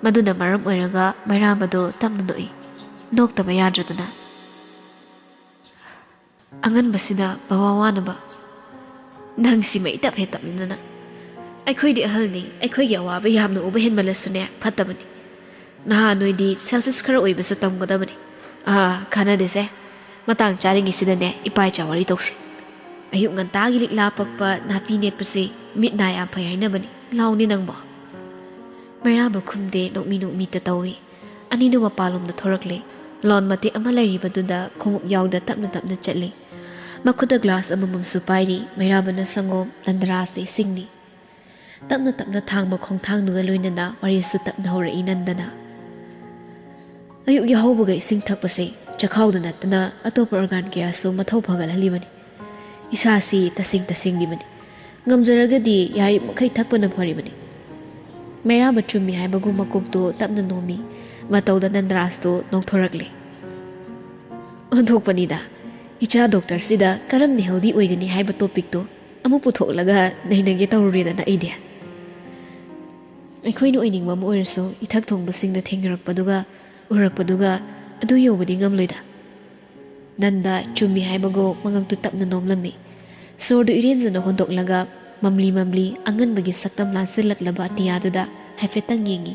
ꯃꯗꯨꯅ ꯃꯔꯝ ꯑꯣꯏꯔꯒ ꯃꯩꯔꯥꯕꯗꯨ ꯇꯞꯅ ꯅꯣꯛꯏ꯫ ꯅꯣꯛꯇꯕ ꯌꯥꯗ꯭ꯔꯗꯅ꯫ ꯑꯉꯟꯕꯁꯤꯗ ꯕꯕꯥ ꯋꯥꯅꯕ꯫ ꯅꯪꯁꯤ ꯃꯩ ꯇꯞ ꯍꯦꯛ ꯇꯞꯂꯗꯅ꯫ ꯑꯩꯈꯣꯏꯗꯤ ꯑꯍꯜꯅꯤ, ꯑꯩꯈꯣꯏꯒꯤ ꯑꯋꯥꯕ ꯌꯥꯝꯅ ꯎꯕ ꯍꯦꯟꯃꯜꯂꯁꯨꯅꯦ ꯐꯠꯇꯕꯅꯤ꯫ ꯅꯍꯥ ꯅꯣꯏꯗꯤ ꯁꯦꯜꯐꯤꯁ ꯈꯔ ꯑꯣꯏꯕꯁꯨ ꯇꯝꯒꯗꯕꯅꯤ꯫ ꯑꯥ, ꯀꯥꯟꯅꯗꯦꯁꯦ꯫ ꯃꯇꯥꯡ ꯆꯥꯔꯤꯉꯩꯁꯤꯗꯅꯦ ꯏꯄꯥ ꯏꯆꯥ ꯋꯥꯔꯤ ꯇꯧꯁꯤ꯫ ꯑꯌꯨꯛ ꯉꯟꯇꯥꯒꯤ ꯂꯤꯛꯂꯥ ꯄꯛꯄ ꯅꯥꯄꯤ ꯅꯦꯠꯄꯁꯦ ꯃꯤꯠ ꯅꯥ ꯌꯥꯝ ꯐꯩ ꯍꯥꯏꯅꯕꯅꯤ꯫ ꯂꯥꯎꯅꯦ ꯅꯪꯕꯣ꯫ ꯃꯩꯔꯥꯕ ꯈꯨꯝꯗꯦ, ꯅꯣꯛꯃꯤ ꯅꯣꯛꯃꯤꯇ ꯇꯧꯏ꯫ ꯑꯅꯤꯗꯨ ꯃꯄꯥꯟꯂꯣꯝꯗ ꯊꯣꯔꯛꯂꯦ꯫ ꯂꯣꯟ ꯃꯇꯦꯛ ꯑꯃ ꯂꯩꯔꯤꯕꯗꯨꯗ ꯈꯣꯡꯎꯞ ꯌꯥꯎꯗ ꯇꯞꯅ ꯇꯞꯅ ꯆꯠꯂꯤ꯫ ꯃꯈꯨꯠꯇ ꯒ꯭ꯂꯥꯁ ꯑꯃꯃꯝꯁꯨ ꯄꯥꯏꯔꯤ꯫ ꯃꯩꯔꯥꯕꯅ ꯁꯪꯒꯣꯝ, ꯅꯟꯗꯔꯥꯖꯅ ꯏꯁꯤꯡꯅꯤ꯫ ꯇꯞꯅ ꯇꯞꯅ ꯊꯥꯡꯕ ꯈꯣꯡꯊꯥꯡꯗꯨꯒ ꯂꯣꯏꯅꯅ ꯋꯥꯔꯤꯁꯨ ꯇꯞꯅ ꯍꯧꯔꯛꯏ ꯅꯟꯗꯅ꯫ ꯑꯌꯨꯛ ꯌꯥꯍꯧꯕꯒ ꯏꯁꯤꯡ ꯊꯛꯄꯁꯦ ꯆꯈꯥꯎꯗ ꯅꯠꯇꯅ ꯑꯇꯣꯞꯄ ꯑꯣꯔꯒꯥꯟ ꯀꯌꯥꯁꯨ ꯃꯊꯧ ꯐꯒꯠꯍꯜꯂꯤꯕꯅꯤ꯫ ꯏꯁꯥꯁꯤ ꯇꯁꯦꯡ ꯇꯁꯦꯡꯂꯤꯕꯅꯤ꯫ ꯉꯝꯖꯔꯒꯗꯤ ꯌꯥꯔꯤꯕꯃꯈꯩ ꯊꯛꯄꯅ ꯐꯔꯤꯕꯅꯤ꯫ ꯃꯩꯔꯥꯕ ꯆꯨꯝꯃꯤ ꯍꯥꯏꯕꯒꯨꯝ ꯃꯀꯣꯛꯇꯨ ꯇꯞꯅ ꯅꯣꯝꯃꯤ꯫ ꯃꯇꯧꯗ ꯅꯟꯗ꯭ꯔꯥꯁꯇꯨ ꯅꯣꯛꯊꯣꯔꯛꯂꯦ꯫ "ꯑꯣꯟꯊꯣꯛꯄꯅꯤꯗ, ꯏꯆꯥ ꯗꯣꯛꯇꯔꯁꯤꯗ ꯀꯔꯝꯅ ꯍꯦꯜꯗꯤ ꯑꯣꯏꯒꯅꯤ ꯍꯥꯏꯕ ꯇꯣꯄꯤꯛꯇꯨ ꯑꯃꯨꯛ ꯄꯨꯊꯣꯛꯂꯒ ꯅꯩꯅꯒꯦ ꯇꯧꯔꯨꯔꯦꯗꯅ ꯑꯩꯗꯤ꯫ ꯑꯩꯈꯣꯏꯅ ꯑꯣꯏꯅꯤꯡꯕ ꯑꯃ ꯑꯣꯏꯔꯁꯨ ꯏꯊꯛ ꯊꯣꯡꯕꯁꯤꯡꯅ ꯊꯦꯡꯅꯔꯛꯄꯗꯨꯒ ꯎꯔꯛꯄꯗꯨꯒ ꯑꯗꯨ ꯌꯧꯕꯗꯤ ꯉꯝꯂꯣꯏꯗ꯫" ꯅꯟꯗ ꯆꯨꯝꯃꯤ ꯍꯥꯏꯕꯒꯨꯝ ꯃꯉꯛꯇꯨ ꯇꯞꯅ ꯅꯣꯝꯂꯝꯃꯤ꯫ ꯁꯣꯔꯗꯨ ꯏꯔꯦꯟꯖꯅ ꯍꯣꯟꯗꯣꯛꯂꯒ ꯃꯝꯂꯤ ꯃꯝꯂꯤ ꯑꯉꯟꯕꯒꯤ ꯁꯛꯇꯝ ꯂꯥꯟꯁꯤꯜꯂꯛꯂꯕ ꯑꯇꯤꯌꯥꯗꯨꯗ ꯍꯥꯏꯐꯦꯠꯇꯪ ꯌꯦꯡꯉꯤ꯫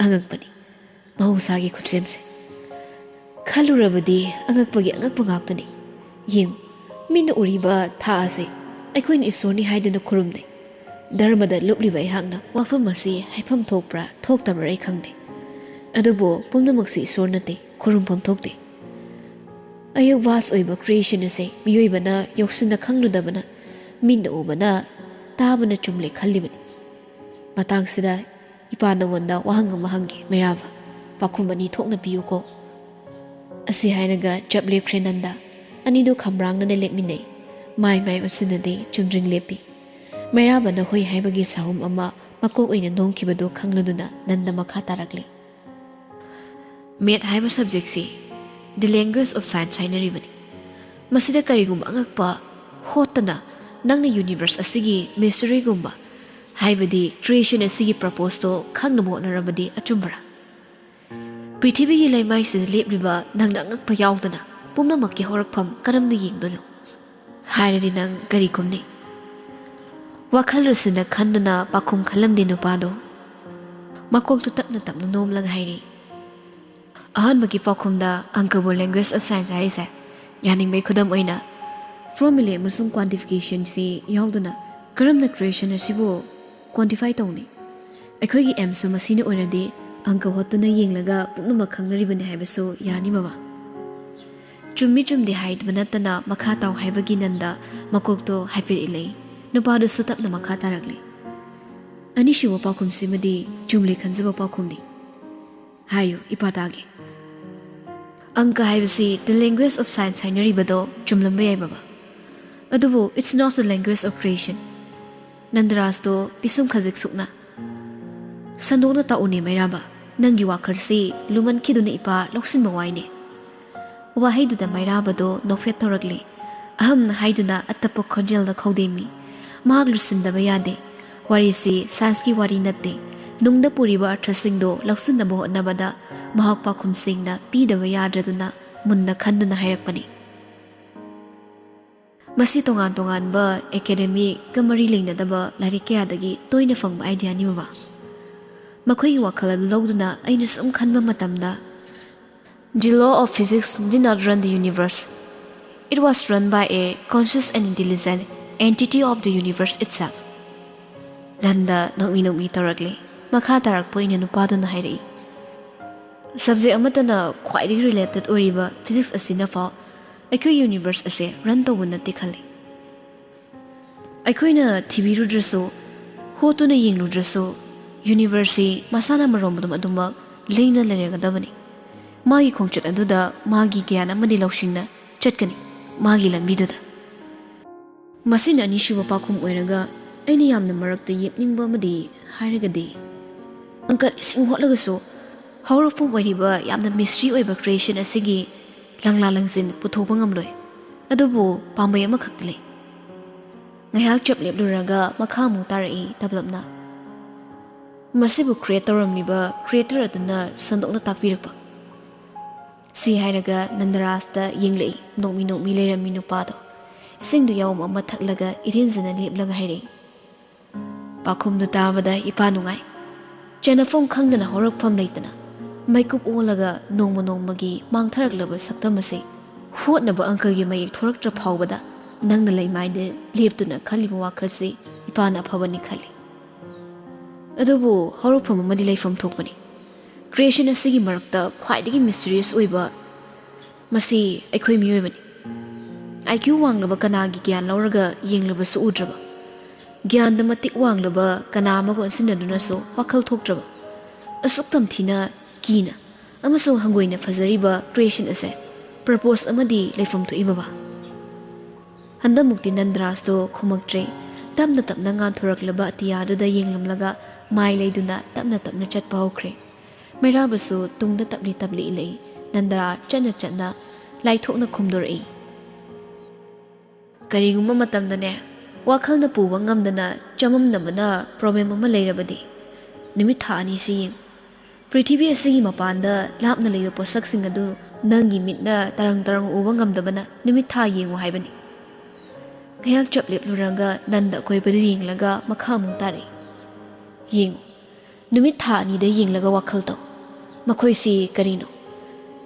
ꯑꯉꯛꯄꯅꯤ꯫ ꯃꯍꯧꯁꯥꯒꯤ ꯈꯨꯠꯁꯦꯝꯁꯦ꯫ ꯈꯜꯂꯨꯔꯕꯗꯤ ꯑꯉꯛꯄꯒꯤ ꯑꯉꯛꯄ ꯉꯥꯛꯇꯅꯤ꯫ ꯌꯦꯡꯉꯨ, ꯃꯤꯠꯅ ꯎꯔꯤꯕ ꯊꯥ ꯑꯁꯦ ꯑꯩꯈꯣꯏꯅ ꯏꯁꯣꯔꯅꯤ ꯍꯥꯏꯗꯨꯅ ꯈꯨꯔꯨꯝꯅꯩ꯫ ꯙꯔꯃꯗ ꯂꯨꯞꯂꯤꯕ ꯑꯩꯍꯥꯛꯅ ꯋꯥꯐꯝ ꯑꯁꯤ ꯍꯥꯏꯐꯝ ꯊꯣꯛꯄ꯭ꯔꯥ ꯊꯣꯛꯇꯕ꯭ꯔꯥ ꯑꯩ ꯈꯪꯗꯦ꯫ ꯑꯗꯨꯕꯨ ꯄꯨꯝꯅꯃꯛꯁꯤ ꯏꯁꯣꯔ ꯅꯠꯇꯦ, ꯈꯨꯔꯨꯝꯐꯝ ꯊꯣꯛꯇꯦ꯫ ꯑꯌꯨꯛ ꯚꯥꯁ ꯑꯣꯏꯕ ꯀ꯭ꯔꯤꯌꯦꯁꯟ ꯑꯁꯦ ꯃꯤꯑꯣꯏꯕꯅ ꯌꯧꯁꯤꯟꯅ ꯈꯪꯂꯨꯗꯕꯅ, ꯃꯤꯠꯅ ꯎꯕꯅ, ꯇꯥꯕꯅ ꯆꯨꯝꯂꯦ ꯈꯜꯂꯤꯕꯅꯤ꯫ ꯃꯇꯥꯡꯁꯤꯗ ꯏꯄꯥ ꯅꯉꯣꯟꯗ ꯋꯥꯍꯪ ꯑꯃ ꯍꯪꯒꯦ, ꯃꯩꯔꯥꯕ꯫ ꯄꯥꯎꯈꯨꯝ ꯑꯅꯤ ꯊꯣꯛꯅ ꯄꯤꯌꯨꯀꯣ꯫ ꯑꯁꯤ ꯍꯥꯏꯔꯒ ꯆꯞ ꯂꯦꯞꯈ꯭ꯔꯦ ꯅꯟꯗ꯫ ꯑꯅꯤꯗꯨ ꯈꯝꯕ꯭ꯔꯥꯡꯅꯅ ꯂꯦꯞꯃꯤꯟꯅꯩ꯫ ꯃꯥꯏ ꯃꯥꯏ ꯎꯟꯁꯤꯟꯅꯗꯦ, ꯆꯨꯝꯗ꯭ꯔꯤꯡ ꯂꯦꯞꯄꯤ꯫ ꯃꯩꯔꯥꯕꯅ ꯍꯣꯏ ꯍꯥꯏꯕꯒꯤ ꯁꯥꯍꯨꯝ ꯑꯃ ꯃꯀꯣꯛ ꯑꯣꯏꯅ ꯅꯣꯡꯈꯤꯕꯗꯨ ꯈꯪꯂꯗꯨꯅ ꯅꯟꯗ ꯃꯈꯥ ꯇꯥꯔꯛꯂꯤ꯫ ꯃꯦꯠ ꯍꯥꯏꯕ ꯁꯕꯖꯦꯛꯁꯤ the language of science ꯍꯥꯏꯅꯔꯤꯕꯅꯤ꯫ ꯃꯁꯤꯗ ꯀꯔꯤꯒꯨꯝꯕ ꯑꯉꯛꯄ ꯍꯣꯠꯇꯅ ꯅꯪꯅ ꯌꯨꯅꯤꯚꯔꯁ ꯑꯁꯤꯒꯤ ꯃꯤꯁꯇꯔꯤꯒꯨꯝꯕ, ꯍꯥꯏꯕꯗꯤ ꯀ꯭ꯔꯤꯌꯦꯁꯟ ꯑꯁꯤꯒꯤ ꯄꯔꯄꯣꯁꯇꯣ ꯈꯪꯅꯕ ꯍꯣꯠꯅꯔꯕꯗꯤ ꯑꯆꯨꯝꯕꯔꯥ? ꯄ꯭ꯔꯤꯊꯤꯕꯤꯒꯤ ꯂꯩꯃꯥꯏꯁꯤꯗ ꯂꯦꯞꯂꯤꯕ ꯅꯪꯅ ꯑꯉꯛꯄ ꯌꯥꯎꯗꯅ ꯄꯨꯝꯅꯃꯛꯀꯤ ꯍꯧꯔꯛꯐꯝ ꯀꯔꯝꯅ ꯌꯦꯡꯗꯣꯏꯅꯣ? ꯍꯥꯏꯔꯗꯤ ꯅꯪ ꯀꯔꯤ ꯈꯨꯝꯅꯤ? ꯋꯥꯈꯜ ꯂꯨꯁꯤꯟꯅ ꯈꯟꯗꯨꯅ ꯄꯥꯎꯈꯨꯝ ꯈꯜꯂꯝꯗꯦ ꯅꯨꯄꯥꯗꯣ꯫ ꯃꯀꯣꯛꯇꯨ ꯇꯞꯅ ꯇꯞꯅ ꯅꯣꯝꯂꯒ ꯍꯥꯏꯔꯤ, ꯑꯍꯥꯟꯕꯒꯤ ꯄꯥꯎꯈꯨꯝꯗ ꯑꯪꯀꯕꯨ language of science ꯍꯥꯏꯔꯤꯁꯦ ꯌꯥꯅꯤꯡꯕꯩ ꯈꯨꯗꯝ ꯑꯣꯏꯅ ꯐꯣꯔꯃꯨꯂꯦ ꯑꯃꯁꯨꯡ ꯀ꯭ꯋꯥꯟꯇꯤꯐꯤꯀꯦꯁꯟꯁꯤ ꯌꯥꯎꯗꯅ ꯀꯔꯝꯅ ꯀ꯭ꯔꯤꯌꯦꯁꯟ ꯑꯁꯤꯕꯨ ꯀ꯭ꯋꯥꯟꯇꯤꯐꯥꯏ ꯇꯧꯅꯤ? ꯑꯩꯈꯣꯏꯒꯤ ꯑꯦꯝꯁꯨ ꯃꯁꯤꯅ ꯑꯣꯏꯔꯗꯤ ꯑꯪꯀ ꯍꯣꯠꯇꯨꯅ ꯌꯦꯡꯂꯒ ꯄꯨꯝꯅꯃꯛ ꯈꯪꯅꯔꯤꯕꯅꯤ ꯍꯥꯏꯕꯁꯨ ꯌꯥꯅꯤ ꯕꯕꯥ꯫ ꯆꯨꯝꯃꯤ ꯆꯨꯝꯗꯦ ꯍꯥꯏꯗꯕ ꯅꯠꯇꯅ ꯃꯈꯥ ꯇꯥꯎ ꯍꯥꯏꯕꯒꯤ ꯅꯟꯗ ꯃꯀꯣꯛꯇꯣ ꯍꯥꯏꯐꯦꯠ ꯏꯜꯂꯛꯏ꯫ ꯅꯨꯄꯥꯗꯨꯁꯨ ꯇꯞꯅ ꯃꯈꯥ ꯇꯥꯔꯛꯂꯤ꯫ ꯑꯅꯤꯁꯨꯕ ꯄꯥꯎꯈꯨꯝꯁꯤꯃꯗꯤ ꯆꯨꯝꯂꯦ ꯈꯟꯖꯕ ꯄꯥꯎꯈꯨꯝꯅꯤ꯫ ꯍꯥꯏꯌꯨ, ꯏꯄꯥ ꯇꯥꯒꯦ꯫ ꯑꯪꯀ ꯍꯥꯏꯕꯁꯤ the language of science ꯍꯥꯏꯅꯔꯤꯕꯗꯣ ꯆꯨꯝꯂꯝꯕ ꯌꯥꯏ ꯕꯕꯥ, ꯑꯗꯨꯕꯨ it's not the language of creation꯫ ꯅꯟꯗꯔꯥꯖꯇꯣ ꯄꯤꯁꯨꯝ ꯈꯖꯤꯛ ꯁꯨꯛꯅ, ꯁꯟꯗꯣꯛꯅ ꯇꯥꯛꯎꯅꯦ ꯃꯩꯔꯥꯕ, ꯅꯪꯒꯤ ꯋꯥꯈꯜꯁꯤ ꯂꯨꯃꯟꯈꯤꯗꯨꯅ ꯏꯄꯥ ꯂꯧꯁꯤꯟꯕ ꯋꯥꯏꯅꯦ꯫ ꯋꯥꯍꯩꯗꯨꯗ ꯃꯩꯔꯥꯕꯗꯣ ꯅꯣꯛꯐꯦꯠ ꯇꯧꯔꯛꯂꯤ꯫ ꯑꯍꯝꯅ ꯍꯥꯏꯗꯨꯅ ꯑꯇꯞꯄ ꯈꯣꯟꯖꯦꯜꯗ ꯈꯧꯗꯦꯝꯃꯤ꯫ ꯃꯍꯥꯛ ꯂꯨꯁꯤꯟꯗꯕ ꯌꯥꯗꯦ꯫ ꯋꯥꯔꯤꯁꯤ ꯁꯥꯏꯟꯁꯀꯤ ꯋꯥꯔꯤ ꯅꯠꯇꯦ꯫ ꯅꯨꯡꯗ ꯄꯨꯔꯤꯕ ꯑꯔꯊꯁꯤꯡꯗꯣ ꯂꯧꯁꯤꯟꯅꯕ ꯍꯣꯠꯅꯕꯗ ꯃꯍꯥꯛ ꯄꯥꯎꯈꯨꯝꯁꯤꯡꯅ ꯄꯤꯗꯕ ꯌꯥꯗ꯭ꯔꯗꯨꯅ ꯃꯨꯟꯅ ꯈꯟꯗꯨꯅ ꯍꯥꯏꯔꯛꯄꯅꯤ꯫ ꯃꯁꯤ ꯇꯣꯉꯥꯟ ꯇꯣꯉꯥꯟꯕ ꯑꯦꯀꯥꯗꯦꯃꯤꯛꯀ ꯃꯔꯤ ꯂꯩꯅꯗꯕ ꯂꯥꯏꯔꯤꯛ ꯀꯌꯥꯗꯒꯤ ꯇꯣꯏꯅ ꯐꯪꯕ ꯑꯥꯏꯗꯤꯌꯥꯅꯤ ꯕꯕꯥ꯫ ꯃꯈꯣꯏꯒꯤ ꯋꯥꯈꯜ ꯑꯗꯨ ꯂꯧꯗꯨꯅ ꯑꯩꯅ ꯁꯨꯝ ꯈꯟꯕ ꯃꯇꯝꯗ, the law of physics did not run the universe. It was run by a conscious and intelligent entity of the universe itself. Nanda ꯅꯣꯛꯃꯤ ꯅꯣꯛꯃꯤ ꯇꯧꯔꯛꯂꯤ꯫ ꯃꯈꯥ ꯇꯥꯔꯛꯄ ꯑꯣꯏꯅ ꯅꯨꯄꯥꯗꯨꯅ ꯍꯥꯏꯔꯛꯏ, ꯁꯕꯖꯦꯛ ꯑꯃꯠꯇꯅ ꯈ꯭ꯋꯥꯏꯗꯒꯤ ꯔꯤꯂꯦꯇꯦꯠ ꯑꯣꯏꯔꯤꯕ ꯐꯤꯖꯤꯛꯁ ꯑꯁꯤꯅ ꯐꯥꯎ ꯑꯩꯈꯣꯏ ꯌꯨꯅꯤꯚꯔꯁ ꯑꯁꯦ ꯔꯟ ꯇꯧꯕ ꯅꯠꯇꯦ ꯈꯜꯂꯤ꯫ ꯑꯩꯈꯣꯏꯅ ꯊꯤꯕꯤꯔꯨꯗ꯭ꯔꯁꯨ, ꯍꯣꯠꯇꯨꯅ ꯌꯦꯡꯂꯨꯗ꯭ꯔꯁꯨ, ꯌꯨꯅꯤꯚꯔꯁꯁꯤ ꯃꯁꯥꯅ ꯃꯔꯣꯝ ꯑꯗꯨꯝ ꯑꯗꯨꯃꯛ ꯂꯦꯡꯗꯅ ꯂꯩꯔꯒꯗꯕꯅꯤ꯫ ꯃꯥꯒꯤ ꯈꯣꯡꯆꯠ ꯑꯗꯨꯗ ꯃꯥꯒꯤ ꯒ꯭ꯌꯥꯟ ꯑꯃꯗꯤ ꯂꯧꯁꯤꯡꯅ ꯆꯠꯀꯅꯤ, ꯃꯥꯒꯤ ꯂꯝꯕꯤꯗꯨꯗ꯫ ꯃꯁꯤꯅ ꯑꯅꯤꯁꯨꯕ ꯄꯥꯎꯈꯨꯝ ꯑꯣꯏꯔꯒ ꯑꯩꯅ ꯌꯥꯝꯅ ꯃꯔꯛꯇ ꯌꯦꯞꯅꯤꯡꯕ ꯑꯃꯗꯤ ꯍꯥꯏꯔꯒꯗꯤ, ꯑꯪꯀꯜ, ꯏꯁꯤꯡ ꯍꯣꯠꯂꯒꯁꯨ ꯍꯧꯔꯛꯐꯝ ꯑꯣꯏꯔꯤꯕ ꯌꯥꯝꯅ ꯃꯤꯁꯇ꯭ꯔꯤ ꯑꯣꯏꯕ ꯀ꯭ꯔꯤꯌꯦꯁꯟ ꯑꯁꯤꯒꯤ ꯂꯪꯂꯥ ꯂꯪꯖꯤꯟ ꯄꯨꯊꯣꯛꯄ ꯉꯝꯂꯣꯏ꯫ ꯑꯗꯨꯕꯨ ꯄꯥꯝꯕꯩ ꯑꯃꯈꯛꯇꯤ ꯂꯩ꯫ ꯉꯥꯏꯍꯥꯛ ꯆꯞ ꯂꯦꯞꯂꯨꯔꯒ ꯃꯈꯥ ꯑꯃꯨꯛ ꯇꯥꯔꯛꯏ ꯇꯞꯂꯞꯅ, "ꯃꯁꯤꯕꯨ ꯀ꯭ꯔꯤꯌꯦꯠ ꯇꯧꯔꯝꯂꯤꯕ ꯀ꯭ꯔꯤꯌꯦꯇꯔ ꯑꯗꯨꯅ ꯁꯟꯗꯣꯛꯅ ꯇꯥꯛꯄꯤꯔꯛꯄ"꯫ ꯁꯤ ꯍꯥꯏꯔꯒ ꯅꯟꯗꯔꯥꯖꯇ ꯌꯦꯡꯂꯛꯏ ꯅꯣꯛꯃꯤ ꯅꯣꯛꯃꯤ ꯂꯩꯔꯝꯃꯤ ꯅꯨꯄꯥꯗꯣ꯫ ꯏꯁꯤꯡꯗꯨ ꯌꯥꯎꯝ ꯑꯃ ꯊꯛꯂꯒ ꯏꯔꯦꯟꯖꯅ ꯂꯦꯞꯂꯒ ꯍꯥꯏꯔꯛꯏ, "ꯄꯥꯎꯈꯨꯝꯗꯨ ꯇꯥꯕꯗ ꯏꯄꯥ ꯅꯨꯡꯉꯥꯏ꯫ ꯆꯦꯟꯅꯐꯝ ꯈꯪꯗꯅ ꯍꯧꯔꯛꯐꯝ ꯂꯩꯇꯅ ꯃꯩꯀꯨꯞ ꯑꯣꯜꯂꯒ ꯅꯣꯡꯃ ꯅꯣꯡꯃꯒꯤ ꯃꯥꯡꯊꯔꯛꯂꯕ ꯁꯛꯇꯝ ꯑꯁꯤ ꯍꯣꯠꯅꯕ ꯑꯪꯀꯒꯤ ꯃꯌꯦꯛ ꯊꯣꯔꯛꯇ꯭ꯔ ꯐꯥꯎꯕꯗ ꯅꯪꯅ ꯂꯩꯃꯥꯏꯗ ꯂꯦꯞꯇꯨꯅ ꯈꯜꯂꯤꯕ ꯋꯥꯈꯜꯁꯤ ꯏꯄꯥꯅ ꯑꯐꯕꯅꯤ ꯈꯜꯂꯤ꯫ ꯑꯗꯨꯕꯨ ꯍꯧꯔꯛꯐꯝ ꯑꯃꯗꯤ ꯂꯩꯐꯝ ꯊꯣꯛꯄꯅꯤ꯫ ꯀ꯭ꯔꯤꯌꯦꯁꯟ ꯑꯁꯤꯒꯤ ꯃꯔꯛꯇ ꯈ꯭ꯋꯥꯏꯗꯒꯤ ꯃꯤꯁꯇꯤꯔꯤꯌꯁ ꯑꯣꯏꯕ ꯃꯁꯤ ꯑꯩꯈꯣꯏ ꯃꯤꯑꯣꯏꯕꯅꯤ꯫ ꯑꯥꯏ ꯀ꯭ꯌꯨ ꯋꯥꯡꯂꯕ ꯀꯅꯥꯒꯤ ꯒ꯭ꯌꯥꯟ ꯂꯧꯔꯒ ꯌꯦꯡꯂꯕꯁꯨ ꯎꯗ꯭ꯔꯕ, ꯒ꯭ꯌꯥꯟꯗ ꯃꯇꯤꯛ ꯋꯥꯡꯂꯕ ꯀꯅꯥ ꯑꯃꯒ ꯑꯣꯟꯁꯤꯟꯅꯗꯨꯅꯁꯨ ꯋꯥꯈꯜ ꯊꯣꯛꯇ꯭ꯔꯕ, ꯑꯁꯨꯛ ꯇꯝꯊꯤꯅ, ꯀꯤꯅ ꯑꯃꯁꯨꯡ ꯍꯪꯒꯣꯏꯅ ꯐꯖꯔꯤꯕ ꯀ꯭ꯔꯤꯌꯦꯁꯟ ꯑꯁꯦ ꯄꯔꯄꯣꯁ ꯑꯃꯗꯤ ꯂꯩꯐꯝ ꯊꯣꯛꯏꯕꯕ?" ꯍꯟꯗꯛꯃꯨꯛꯇꯤ ꯅꯟꯗ꯭ꯔꯥꯁꯇꯣ ꯈꯨꯝꯃꯛꯇ꯭ꯔꯦ꯫ ꯇꯞꯅ ꯇꯞꯅ ꯉꯥꯟꯊꯣꯔꯛꯂꯕ ꯑꯇꯤꯌꯥꯗꯨꯗ ꯌꯦꯡꯂꯝꯂꯒ ꯃꯥꯏ ꯂꯩꯗꯨꯅ ꯇꯞꯅ ꯇꯞꯅ ꯆꯠꯄ ꯍꯧꯈ꯭ꯔꯦ꯫ ꯃꯩꯔꯥꯕꯁꯨ ꯇꯨꯡꯗ ꯇꯞꯂꯤ ꯇꯞꯂꯤ ꯏꯜꯂꯛꯏ꯫ ꯅꯟꯗ꯭ꯔꯥ ꯆꯠꯅ ꯆꯠꯅ ꯂꯥꯏꯊꯣꯛꯅ ꯈꯨꯝꯗꯣꯔꯛꯏ, "ꯀꯔꯤꯒꯨꯝꯕ ꯃꯇꯝꯗꯅꯦ, ꯋꯥꯈꯜꯅ ꯄꯨꯕ ꯉꯝꯗꯅ ꯆꯃꯝꯅꯕꯅ ꯄ꯭ꯔꯣꯕ꯭ꯂꯦꯝ ꯑꯃ ꯂꯩꯔꯕꯗꯤ, ꯅꯨꯃꯤꯠ ꯊꯥ ꯑꯅꯤꯁꯤ ꯌꯦꯡꯉꯨ꯫ ꯄ꯭ꯔꯤꯊꯤꯕꯤ ꯑꯁꯤꯒꯤ ꯃꯄꯥꯟꯗ ꯂꯥꯞꯅ ꯂꯩꯕ ꯄꯣꯠꯁꯛꯁꯤꯡ ꯑꯗꯨ ꯅꯪꯒꯤ ꯃꯤꯠꯅ ꯇꯔꯪ ꯇꯔꯪ ꯎꯕ ꯉꯝꯗꯕꯅ ꯅꯨꯃꯤꯠ ꯊꯥ ꯌꯦꯡꯉꯨ ꯍꯥꯏꯕꯅꯤ"꯫ ꯉꯥꯏꯍꯥꯛ ꯆꯞ ꯂꯦꯞꯂꯨꯔꯒ ꯅꯟꯗ ꯑꯀꯣꯏꯕꯗꯨ ꯌꯦꯡꯂꯒ ꯃꯈꯥ ꯑꯃꯨꯛ ꯇꯥꯔꯛꯏ, "ꯌꯦꯡꯉꯨ, ꯅꯨꯃꯤꯠ ꯊꯥ ꯑꯅꯤꯗ ꯌꯦꯡꯂꯒ ꯋꯥꯈꯜ ꯇꯧ꯫ ꯃꯈꯣꯏꯁꯤ ꯀꯔꯤꯅꯣ?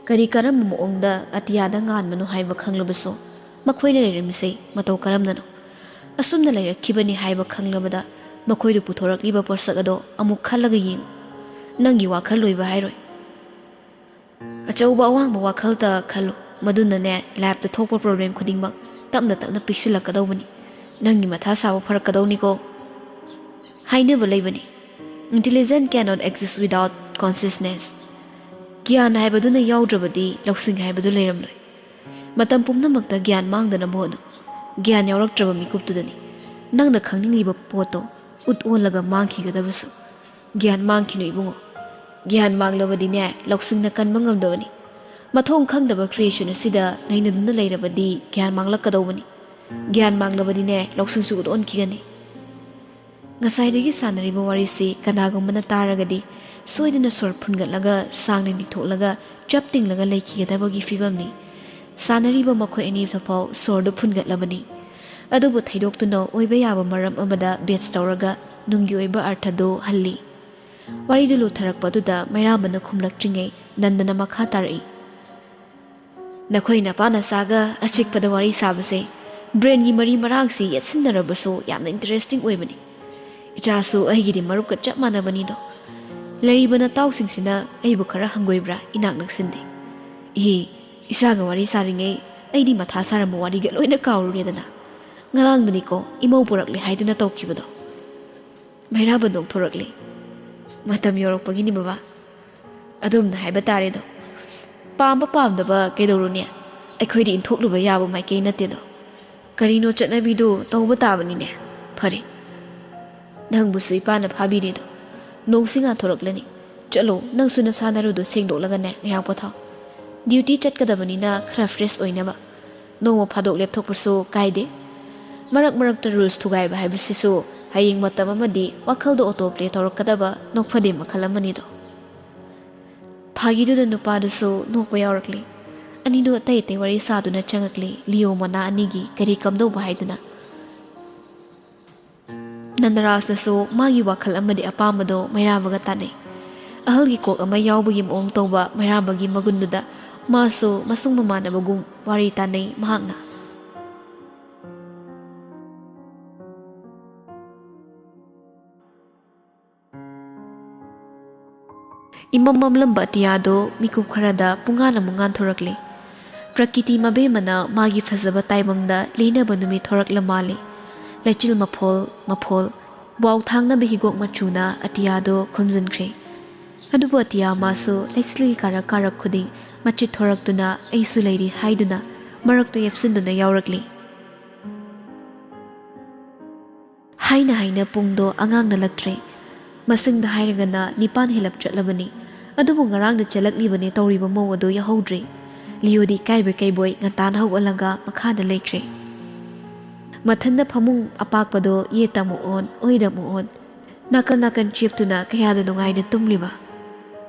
ꯀꯔꯤ ꯀꯔꯝꯕ ꯃꯑꯣꯡꯗ ꯑꯇꯤꯌꯥꯗ ꯉꯥꯟꯕꯅꯣ ꯍꯥꯏꯕ ꯈꯪꯂꯕꯁꯨ ꯃꯈꯣꯏꯅ ꯂꯩꯔꯝꯃꯤꯁꯦ ꯃꯇꯧ ꯀꯔꯝꯅꯅꯣ? ꯑꯁꯨꯝꯅ ꯂꯩꯔꯛꯈꯤꯕꯅꯤ ꯍꯥꯏꯕ ꯈꯪꯂꯕꯗ ꯃꯈꯣꯏꯗꯨ ꯄꯨꯊꯣꯔꯛꯂꯤꯕ ꯄꯣꯠꯁꯛ ꯑꯗꯣ ꯑꯃꯨꯛ ꯈꯜꯂꯒ ꯌꯦꯡꯉꯨ꯫ ꯅꯪꯒꯤ ꯋꯥꯈꯜ ꯂꯣꯏꯕ ꯍꯥꯏꯔꯣꯏ꯫ ꯑꯆꯧꯕ ꯑꯋꯥꯡꯕ ꯋꯥꯈꯜꯇ ꯈꯜꯂꯨ, ꯃꯗꯨꯅꯅꯦ ꯂꯥꯏꯐꯇ ꯊꯣꯛꯄ ꯄ꯭ꯔꯣꯕ꯭ꯂꯦꯝ ꯈꯨꯗꯤꯡꯃꯛ ꯇꯞꯅ ꯇꯞꯅ ꯄꯤꯛꯁꯤꯜꯂꯛꯀꯗꯧꯕꯅꯤ꯫ ꯅꯪꯒꯤ ꯃꯊꯥ ꯁꯥꯕ ꯐꯔꯛꯀꯗꯧꯅꯤꯀꯣ꯫ ꯍꯥꯏꯅꯕ ꯂꯩꯕꯅꯤ, "Intelligence cannot exist without Consciousness꯫ ꯒ꯭ꯌꯥꯟ ꯍꯥꯏꯕꯗꯨꯅ ꯌꯥꯎꯗ꯭ꯔꯕꯗꯤ ꯂꯧꯁꯤꯡ ꯍꯥꯏꯕꯗꯨ ꯂꯩꯔꯝꯂꯣꯏ꯫ ꯃꯇꯝ ꯄꯨꯝꯅꯃꯛꯇ ꯒ꯭ꯌꯥꯟ ꯃꯥꯡꯗꯅꯕ ꯍꯣꯠꯅꯧ꯫ ꯒ꯭ꯌꯥꯟ ꯌꯥꯎꯔꯛꯇ꯭ꯔꯕ ꯃꯤꯀꯨꯞꯇꯨꯗꯅꯤ ꯅꯪꯅ ꯈꯪꯅꯤꯡꯂꯤꯕ ꯄꯣꯠꯇꯣ ꯎꯠ ꯑꯣꯜꯂꯒ ꯃꯥꯡꯈꯤꯒꯗꯕꯁꯨ꯫ ꯒ꯭ꯌꯥꯟ ꯃꯥꯡꯈꯤꯅꯨ ꯏꯕꯨꯡꯉꯣ꯫ ꯒ꯭ꯌꯥꯟ ꯃꯥꯡꯂꯕꯗꯤꯅꯦ, ꯂꯧꯁꯤꯡꯅ ꯀꯟꯕ ꯉꯝꯗꯕꯅꯤ꯫ ꯃꯊꯣꯡ ꯈꯪꯗꯕ creation ꯑꯁꯤꯗ ꯅꯩꯅꯗꯨꯅ ꯂꯩꯔꯕꯗꯤ ꯒ꯭ꯌꯥꯟ ꯃꯥꯡꯂꯛꯀꯗꯧꯕꯅꯤ꯫ ꯒ꯭ꯌꯥꯟ ꯃꯥꯡꯂꯕꯗꯤꯅꯦ, ꯂꯧꯁꯤꯡꯁꯨ ꯎꯠ ꯑꯣꯟꯈꯤꯒꯅꯤ꯫ ꯉꯁꯥꯏꯗꯒꯤ ꯁꯥꯟꯅꯔꯤꯕ ꯋꯥꯔꯤꯁꯤ ꯀꯅꯥꯒꯨꯝꯕꯅ ꯇꯥꯔꯒꯗꯤ ꯁꯣꯏꯗꯅ ꯁꯣꯔ ꯐꯨꯟꯒꯠꯂꯒ ꯁꯥꯡꯅ ꯅꯤꯡꯊꯣꯛꯂꯒ ꯆꯞ ꯇꯤꯡꯂꯒ ꯂꯩꯈꯤꯒꯗꯕꯒꯤ ꯐꯤꯕꯝꯅꯤ꯫ ꯁꯥꯟꯅꯔꯤꯕ ꯃꯈꯣꯏ ꯑꯅꯤꯗꯐꯥꯎ ꯁꯣꯔꯗꯨ ꯐꯨꯟꯒꯠꯂꯕꯅꯤ꯫ ꯑꯗꯨꯕꯨ ꯊꯩꯗꯣꯛꯇꯨꯅ ꯑꯣꯏꯕ ꯌꯥꯕ ꯃꯔꯝ ꯑꯃꯗ base ꯇꯧꯔꯒ ꯅꯨꯡꯒꯤ ꯑꯣꯏꯕ ꯑꯔꯊꯗꯨ ꯍꯜꯂꯤ꯫ ꯋꯥꯔꯤꯗꯨ ꯂꯣꯏꯊꯔꯛꯄ ꯑꯗꯨꯗ ꯃꯩꯔꯥꯕꯅ ꯈꯨꯝꯂꯛꯇ꯭ꯔꯤꯉꯩ ꯅꯟꯗꯅ ꯃꯈꯥ ꯇꯥꯔꯛꯏ꯫ ꯅꯈꯣꯏ ꯅꯄꯥ ꯅꯆꯥꯒ ꯑꯆꯤꯛꯄꯗ ꯋꯥꯔꯤ ꯁꯥꯕꯁꯦ brainꯒꯤ ꯃꯔꯤ ꯃꯔꯥꯡꯁꯤ ꯌꯦꯠꯁꯤꯟꯅꯔꯕꯁꯨ ꯌꯥꯝꯅ interesting ꯑꯣꯏꯕꯅꯤ꯫ ꯏꯆꯥꯁꯨ ꯑꯩꯒꯤꯗꯤ ꯃꯔꯨꯞꯀ ꯆꯞ ꯃꯥꯟꯅꯕꯅꯤꯗꯣ꯫ ꯂꯩꯔꯤꯕ ꯅꯇꯥꯎꯁꯤꯡꯁꯤꯅ ꯑꯩꯕꯨ ꯈꯔ ꯍꯪꯒꯣꯏꯕ꯭ꯔꯥ ꯏꯅꯥꯛ ꯅꯛꯁꯤꯟꯗꯦ꯫ ꯏꯍꯦ, ꯏꯆꯥꯒ ꯋꯥꯔꯤ ꯁꯥꯔꯤꯉꯩ ꯑꯩꯗꯤ ꯃꯊꯥ ꯁꯥꯔꯝꯕ ꯋꯥꯔꯤꯒ ꯂꯣꯏꯅ ꯀꯥꯎꯔꯨꯔꯦꯗꯅ꯫ ꯉꯔꯥꯡꯗꯅꯤꯀꯣ ꯏꯃꯧ ꯄꯨꯔꯛꯂꯦ ꯍꯥꯏꯗꯨꯅ ꯇꯧꯈꯤꯕꯗꯣ꯫ ꯃꯩꯔꯥꯕ ꯅꯣꯛꯊꯣꯔꯛꯂꯦ꯫ ꯃꯇꯝ ꯌꯧꯔꯛꯄꯒꯤꯅꯤ ꯕꯕꯥ꯫ ꯑꯗꯨꯝꯅ ꯍꯥꯏꯕ ꯇꯥꯔꯦꯗꯣ꯫ ꯄꯥꯝꯕ ꯄꯥꯝꯗꯕ ꯀꯩꯗꯧꯔꯨꯅꯤ? ꯑꯩꯈꯣꯏꯗꯤ ꯏꯟꯊꯣꯛꯂꯨꯕ ꯌꯥꯕ ꯃꯥꯏꯀꯩ ꯅꯠꯇꯦꯗꯣ꯫ ꯀꯔꯤꯅꯣ ꯆꯠꯅꯕꯤꯗꯨ ꯇꯧꯕ ꯇꯥꯕꯅꯤꯅꯦ꯫ ꯐꯔꯦ, ꯅꯪꯕꯨꯁꯨ ꯏꯄꯥꯅ ꯐꯥꯕꯤꯔꯦꯗꯣ꯫ ꯅꯣꯡꯁꯤ ꯉꯥꯟꯊꯣꯔꯛꯂꯅꯤ꯫ ꯆꯠꯂꯣ, ꯅꯪꯁꯨ ꯅꯁꯥ ꯅꯔꯨꯗꯣ ꯁꯦꯡꯗꯣꯛꯂꯒꯅꯦ ꯉꯥꯏꯍꯥꯛ ꯄꯣꯊꯥꯎ꯫ Duty ꯆꯠꯀꯗꯕꯅꯤꯅ ꯈꯔ fresh ꯑꯣꯏꯅꯕ꯫ ꯅꯣꯡꯃ ꯐꯥꯗꯣꯛ ꯂꯦꯞꯊꯣꯛꯄꯁꯨ ꯀꯥꯏꯗꯦ꯫ ꯃꯔꯛ ꯃꯔꯛꯇ rules ꯊꯨꯒꯥꯏꯕ ꯍꯥꯏꯕꯁꯤꯁꯨ ꯍꯌꯦꯡ ꯃꯇꯝ ꯑꯃꯗꯤ ꯋꯥꯈꯜꯗ autoplay ꯇꯧꯔꯛꯀꯗꯕ ꯅꯣꯛꯐꯗꯦ ꯃꯈꯜ ꯑꯃꯅꯤꯗꯣ꯫ ꯐꯥꯒꯤꯗꯨꯗ ꯅꯨꯄꯥꯗꯨꯁꯨ ꯅꯣꯛꯄ ꯌꯥꯎꯔꯛꯂꯤ꯫ ꯑꯅꯤꯗꯨ ꯑꯇꯩ ꯑꯇꯩ ꯋꯥꯔꯤ ꯁꯥꯗꯨꯅ ꯆꯪꯉꯛꯂꯤ, ꯂꯤꯑꯣ ꯃꯅꯥ ꯑꯅꯤꯒꯤ ꯀꯔꯤ ꯀꯝꯗꯧꯕ ꯍꯥꯏꯗꯨꯅ꯫ ꯅꯟꯗꯔꯥꯖꯅꯁꯨ ꯃꯥꯒꯤ ꯋꯥꯈꯜ ꯑꯃꯗꯤ ꯑꯄꯥꯝꯕꯗꯣ ꯃꯩꯔꯥꯕꯒ ꯇꯥꯟꯅꯩ꯫ ꯑꯍꯜꯒꯤ ꯀꯣꯛ ꯑꯃ ꯌꯥꯎꯕꯒꯤ ꯃꯑꯣꯡ ꯇꯧꯕ ꯃꯩꯔꯥꯕꯒꯤ ꯃꯒꯨꯟꯗꯨꯗ ꯃꯥꯁꯨ ꯃꯁꯨꯡ ꯃꯃꯥꯟꯅꯕꯒꯨꯝ ꯋꯥꯔꯤ ꯇꯥꯟꯅꯩ ꯃꯍꯥꯛꯅ꯫ ꯏꯃꯝ ꯃꯝꯂꯝꯕ ꯑꯇꯤꯌꯥꯗꯣ ꯃꯤꯀꯨꯞ ꯈꯔꯗ ꯄꯨꯡꯉꯥꯟ ꯑꯃꯨꯛ ꯉꯥꯟꯊꯣꯔꯛꯂꯦ꯫ ꯄ꯭ꯔꯀꯤꯇꯤ ꯃꯕꯦꯝꯃꯅ ꯃꯥꯒꯤ ꯐꯖꯕ ꯇꯥꯏꯕꯪꯗ ꯂꯦꯟꯅꯕ ꯅꯨꯃꯤꯠ ꯊꯣꯔꯛꯂ ꯃꯥꯜꯂꯦ꯫ ꯂꯩꯆꯤꯜ ꯃꯐꯣꯜ ꯃꯐꯣꯜ, ꯋꯥꯎ ꯊꯥꯡꯅꯕ ꯍꯤꯒꯣꯛ ꯃꯆꯨꯅ ꯑꯇꯤꯌꯥꯗꯣ ꯈꯨꯝꯖꯤꯟꯈ꯭ꯔꯦ꯫ ꯑꯗꯨꯕꯨ ꯑꯇꯤꯌꯥ ꯃꯥꯁꯨ ꯂꯩꯆꯤꯜꯒꯤ ꯀꯥꯔꯛ ꯀꯥꯔꯛ ꯈꯨꯗꯤꯡ ꯃꯆꯤꯠ ꯊꯣꯔꯛꯇꯨꯅ ꯑꯩꯁꯨ ꯂꯩꯔꯤ ꯍꯥꯏꯗꯨꯅ ꯃꯔꯛꯇ ꯌꯦꯞꯁꯤꯟꯗꯨꯅ ꯌꯥꯎꯔꯛꯂꯤ꯫ ꯍꯥꯏꯅ ꯍꯥꯏꯅ ꯄꯨꯡꯗꯣ ꯑꯉꯥꯡꯅ ꯂꯛꯇ꯭ꯔꯦ꯫ ꯃꯁꯤꯡꯗ ꯍꯥꯏꯔꯒꯅ ꯅꯤꯄꯥꯟ ꯍꯦꯜꯂꯞ ꯆꯠꯂꯕꯅꯤ꯫ ꯑꯗꯨꯕꯨ ꯉꯔꯥꯡꯗ ꯆꯦꯜꯂꯛꯂꯤꯕꯅꯦ ꯇꯧꯔꯤꯕ ꯃꯑꯣꯡ ꯑꯗꯨ ꯌꯥꯍꯧꯗ꯭ꯔꯦ꯫ ꯂꯤꯌꯣꯗꯤ ꯏꯀꯥꯏꯕꯣꯏ ꯀꯩꯕꯣꯏ ꯉꯟꯇꯥꯅ ꯍꯧꯒꯠꯂꯒ ꯃꯈꯥꯗ ꯂꯩꯈ꯭ꯔꯦ꯫ ꯃꯊꯟꯗ ꯐꯃꯨꯡ ꯑꯄꯥꯛꯄꯗꯣ ꯌꯦꯠꯇ ꯑꯃꯨꯛ ꯑꯣꯟ, ꯑꯣꯏꯗ ꯑꯃꯨꯛ ꯑꯣꯟ, ꯅꯥꯀꯟ ꯅꯥꯀꯟ ꯆꯦꯞꯇꯨꯅ ꯀꯌꯥꯗ ꯅꯨꯡꯉꯥꯏꯅ ꯇꯨꯝꯂꯤꯕ꯫